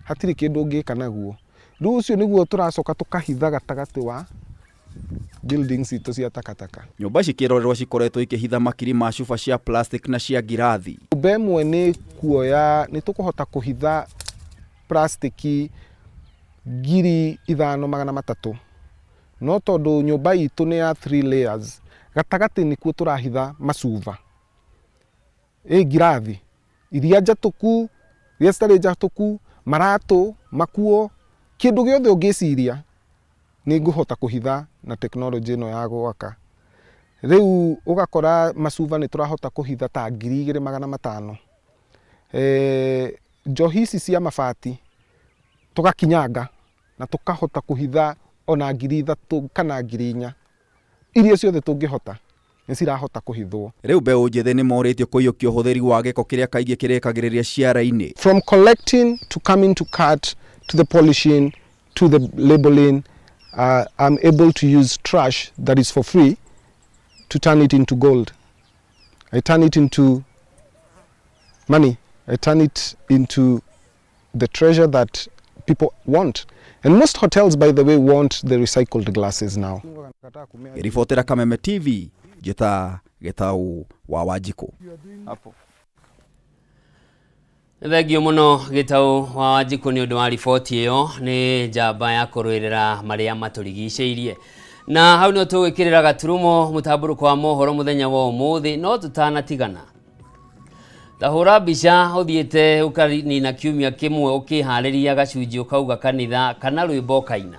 hatirĩ kĩndũ ũngĩka naguo. Rĩu ũcio nĩguo tũracoka tũkahitha gatagatĩ wa buildings citũ cia takataka. Nyũmba ici kĩrorerwa cikoretwo ikĩhitha makiri ma cuba cia plastic na cia ngirathi. Nyũmba ĩmwe nĩ kuoya, nĩ tũkũhota kũhitha plastiki 5300, no tondũ nyũmba itũ nĩ ya 3 layers, gatagatĩ nĩkuo tũrahitha macuba, ĩ ngirathi iria njatũku, iria citarĩ njatũku, maratũ, makuo, kĩndũ gĩothe ũngĩciria nĩ ngũhota kũhitha na tekinoronjĩ ĩno ya gwaka. Rĩu ũgakora macuba nĩ tũrahota kũhitha ta 2500. Njohi ici cia mabati tũgakinyanga na tũkahota kũhitha ona 3000 kana 4000. Iria ciothe tũngĩhota nĩ cirahota kũhithwo. Rĩu mbeũ njĩthĩ nĩ morĩtio kũiyũkia ũhũthĩri wa gĩko kĩrĩa kaingĩ kĩrĩkagĩrĩria ciara-inĩ. From collecting to coming to cut to the polishing to the labeling, I'm able to use trash that is for free to turn it into gold. I turn it into money. I turn it into the treasure that people want. And most hotels, by the way, want the recycled glasses now. Ngĩribotera Kameme TV, njĩta Gĩtau wa Wanjikũ. Nĩ thengio mũno Gĩtau wa Wanjikũ nĩ ũndũ wa riboti ĩyo. Nĩ njamba ya kũrũĩrĩra marĩa matũrigicĩirie. Na hau nĩho tũgwĩkĩrĩra gaturumo mũtambũrũko wa mohoro mũthenya wa ũmũthĩ, no tũtanatigana ta hũra mbica ũthiĩte ũkanina kiumia kĩmwe ũkĩharĩria gacunjĩ ũkauga kanitha kana rwĩmbo ũkaina.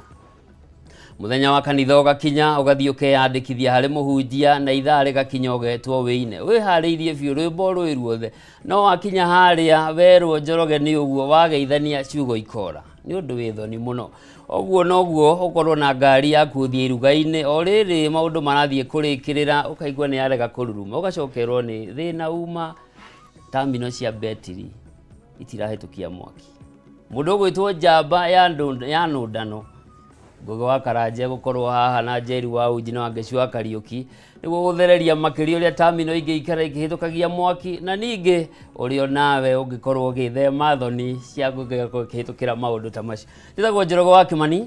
Mũthenya wa kanitha ũgakinya ũgathiĩ ũkeyandĩkithia harĩ mũhunjia na ithaa rĩgakinya ũgetwo wĩine. Wĩharĩirie biũ rwĩmbo rwĩ ruothe, no wakinya harĩa werwo Njoroge nĩ ũguo wageithania ciugo ikora. Nĩ ũndũ wĩ thoni mũno. Ũguo noguo ũkorwo na ngari yaku ũthiĩ iruga-inĩ, o rĩrĩ maũndũ marathiĩ kũrĩkĩrĩra ũkaigua nĩ yarega kũruruma, ũgacokerwo nĩ thĩna uma terminal cia betiri itirahĩtũkia mwaki. Mũndũ ũgwĩtwo njamba ya nũndano Ngũgĩ wa Karanja gũkorwo haha na Njeri wa Uji na Wangeci wa Kariũki nĩguo gũthereria makĩria ũrĩa terminal ingĩ ikara ikĩhĩtũkagia mwaki, na ningĩ ũrĩa nawe ũngĩkorwo ũgĩthema thoni cia gũkĩhĩtũkĩra maũndũ ta macio. Njĩtagwo Njoroge wa Kĩmani,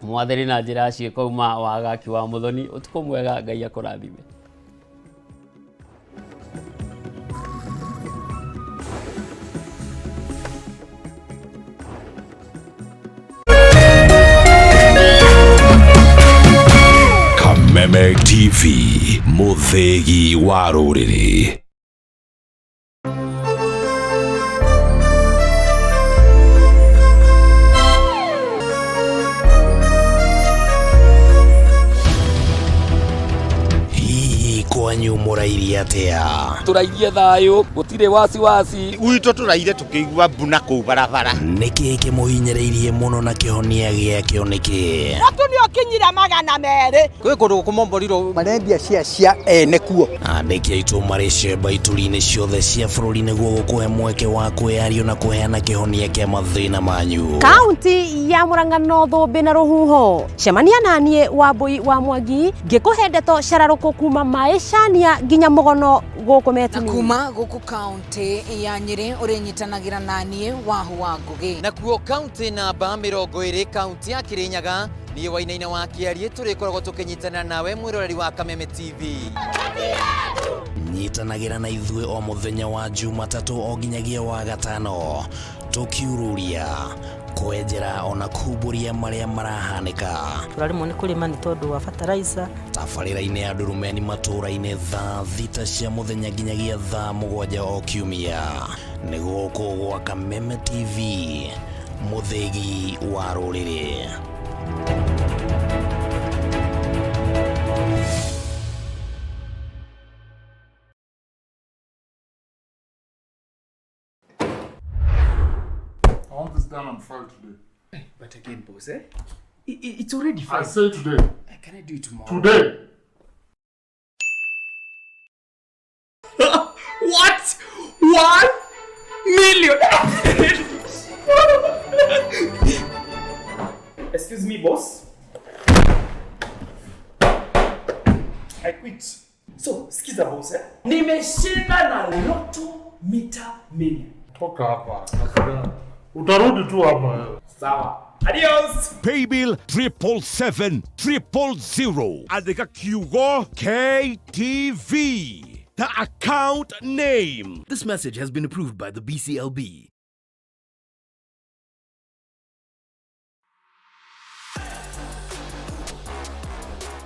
mwathĩrĩ na njĩra ciĩko uma wagaki wa Mũthoni. Ũtukũ mwega, Ngai akũrathime. Kameme TV, mũthĩgi wa rũrĩrĩ. Hihi kwanyu mũrairie atĩa? Tũrairie thayũ, gũtirĩ wasiwasi. Gwitũ tũraire tũkĩigua mbu na kũu barabara. Nĩkĩ kĩmũhinyĩrĩirie mũno na kĩhonia gĩakĩo nĩkĩ? Mũtu nĩ ũkinyire 200. Kwĩ kũndũ gũkũmomborirwo marendia cia cia ene kuo. Andĩki aitũ marĩ cemba ituri-inĩ ciothe cia bũrũri nĩguo gũkũhe mweke wa kwĩyario na kũheana kĩhonia kĩa mathĩna manyu. Kaunti ya Murang'a no thũmbĩ na rũhuho. Cemania na niĩ Wambui wa Mwangi ngĩkũhe ndeto cararũkũ kuma maĩcania nginya mũgono gũkũ Metini. Na kuma gũkũ kaunti ya Nyĩrĩ ũrĩnyitanagĩra na niĩ Wahu wa Ngũgĩ. Nakuo kaunti namba 20 kaunti ya Kĩrĩnyaga niĩ Wainaina wa Kĩariĩ tũrĩkoragwo tũkĩnyitanĩra nawe mwĩroreri wa Kameme TV. Nyitanagĩra na ithuĩ o mũthenya wa Jumatatũ o nginyagia wa gatano tũkiururia kwenjera ona kumbũria marĩa marahanĩka. Tũraremwo nĩ kũrĩma nĩ tondũ wa fertilizer. Tabarĩra-inĩ ya Ndurumeni matũũra-inĩ thaa 6 cia mũthenya nginyagia thaa 7 o kiumia. Nĩ gũkũ gwa Kameme TV, mũthĩgi wa rũrĩrĩ. this done and filed today. But again, boss, eh? It's already I filed. say today. Can I do it tomorrow? Today! What? 1 million? Excuse me, boss. I quit. So, sikiza boss, eh? Nimeshinda na Lotto Mita Mania. Toka hapa. Kasira. Utarudi tu hapa wewe. Sawa. Adios. Paybill 777 000. Andika kiugo KTV. The account name. This message has been approved by the BCLB.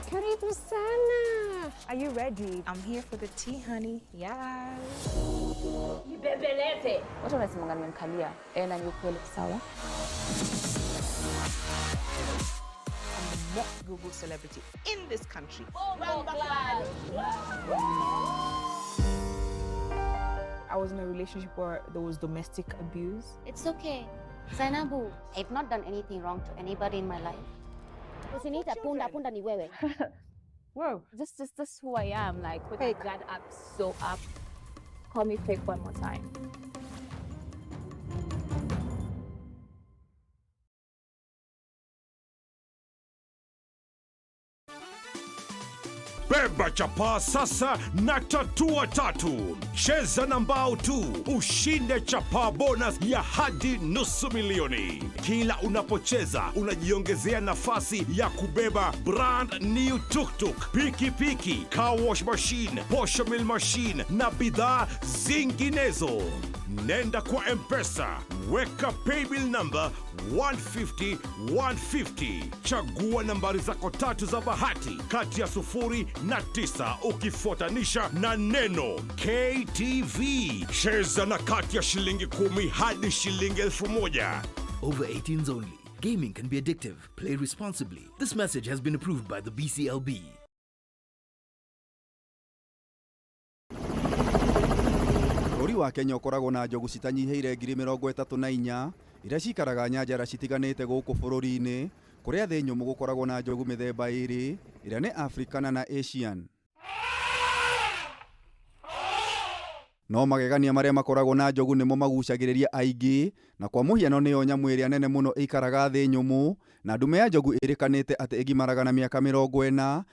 Karibu sana. Are you ready? I'm here for the tea, honey. Yes. Ibembeleze. Watu wanasemanga nimemkalia. Eh, na ni ukweli sawa. I'm the most Google celebrity in this country. I was in a relationship where there was domestic abuse. It's okay. Zainabu, I've not done anything wrong to anybody in my life. Usiniita punda, punda ni wewe. Whoa. Just who I am, like with my guard up, so up. Call me fake one more time. Beba chapaa sasa na tatua tatu. Cheza na mbao tu ushinde chapaa bonus ya hadi 500,000. Kila unapocheza unajiongezea nafasi ya kubeba brand new tuktuk, pikipiki, car wash machine, posho mill machine na bidhaa zinginezo. Nenda kwa M-Pesa, weka paybill number 150 150. Chagua nambari zako tatu za bahati kati ya 0 na 9 ukifuatanisha na neno KTV. Cheza na kati ya shilingi 10 hadi shilingi 1,000. Over 18s only. Gaming can be addictive. Play responsibly. This message has been approved by the BCLB. Bũrũri wa Kenya ũkoragwo na njogu citanyihĩire 34,000 iria cikaraga nyanjara citiganĩte gũkũ bũrũri-inĩ kũrĩa thĩ nyũmũ gũkoragwo na njogu mĩthemba ĩrĩ ĩrĩa nĩ Africana na Asian. No magegania marĩa makoragwo na njogu nĩmo magucagĩrĩria aingĩ na kwa mũhiano nĩyo nyamũ ĩrĩa nene mũno ĩikaraga thĩ nyũmũ na ndume ya njogu ĩrĩkanĩte atĩ ĩgimaraga na mĩaka 40 na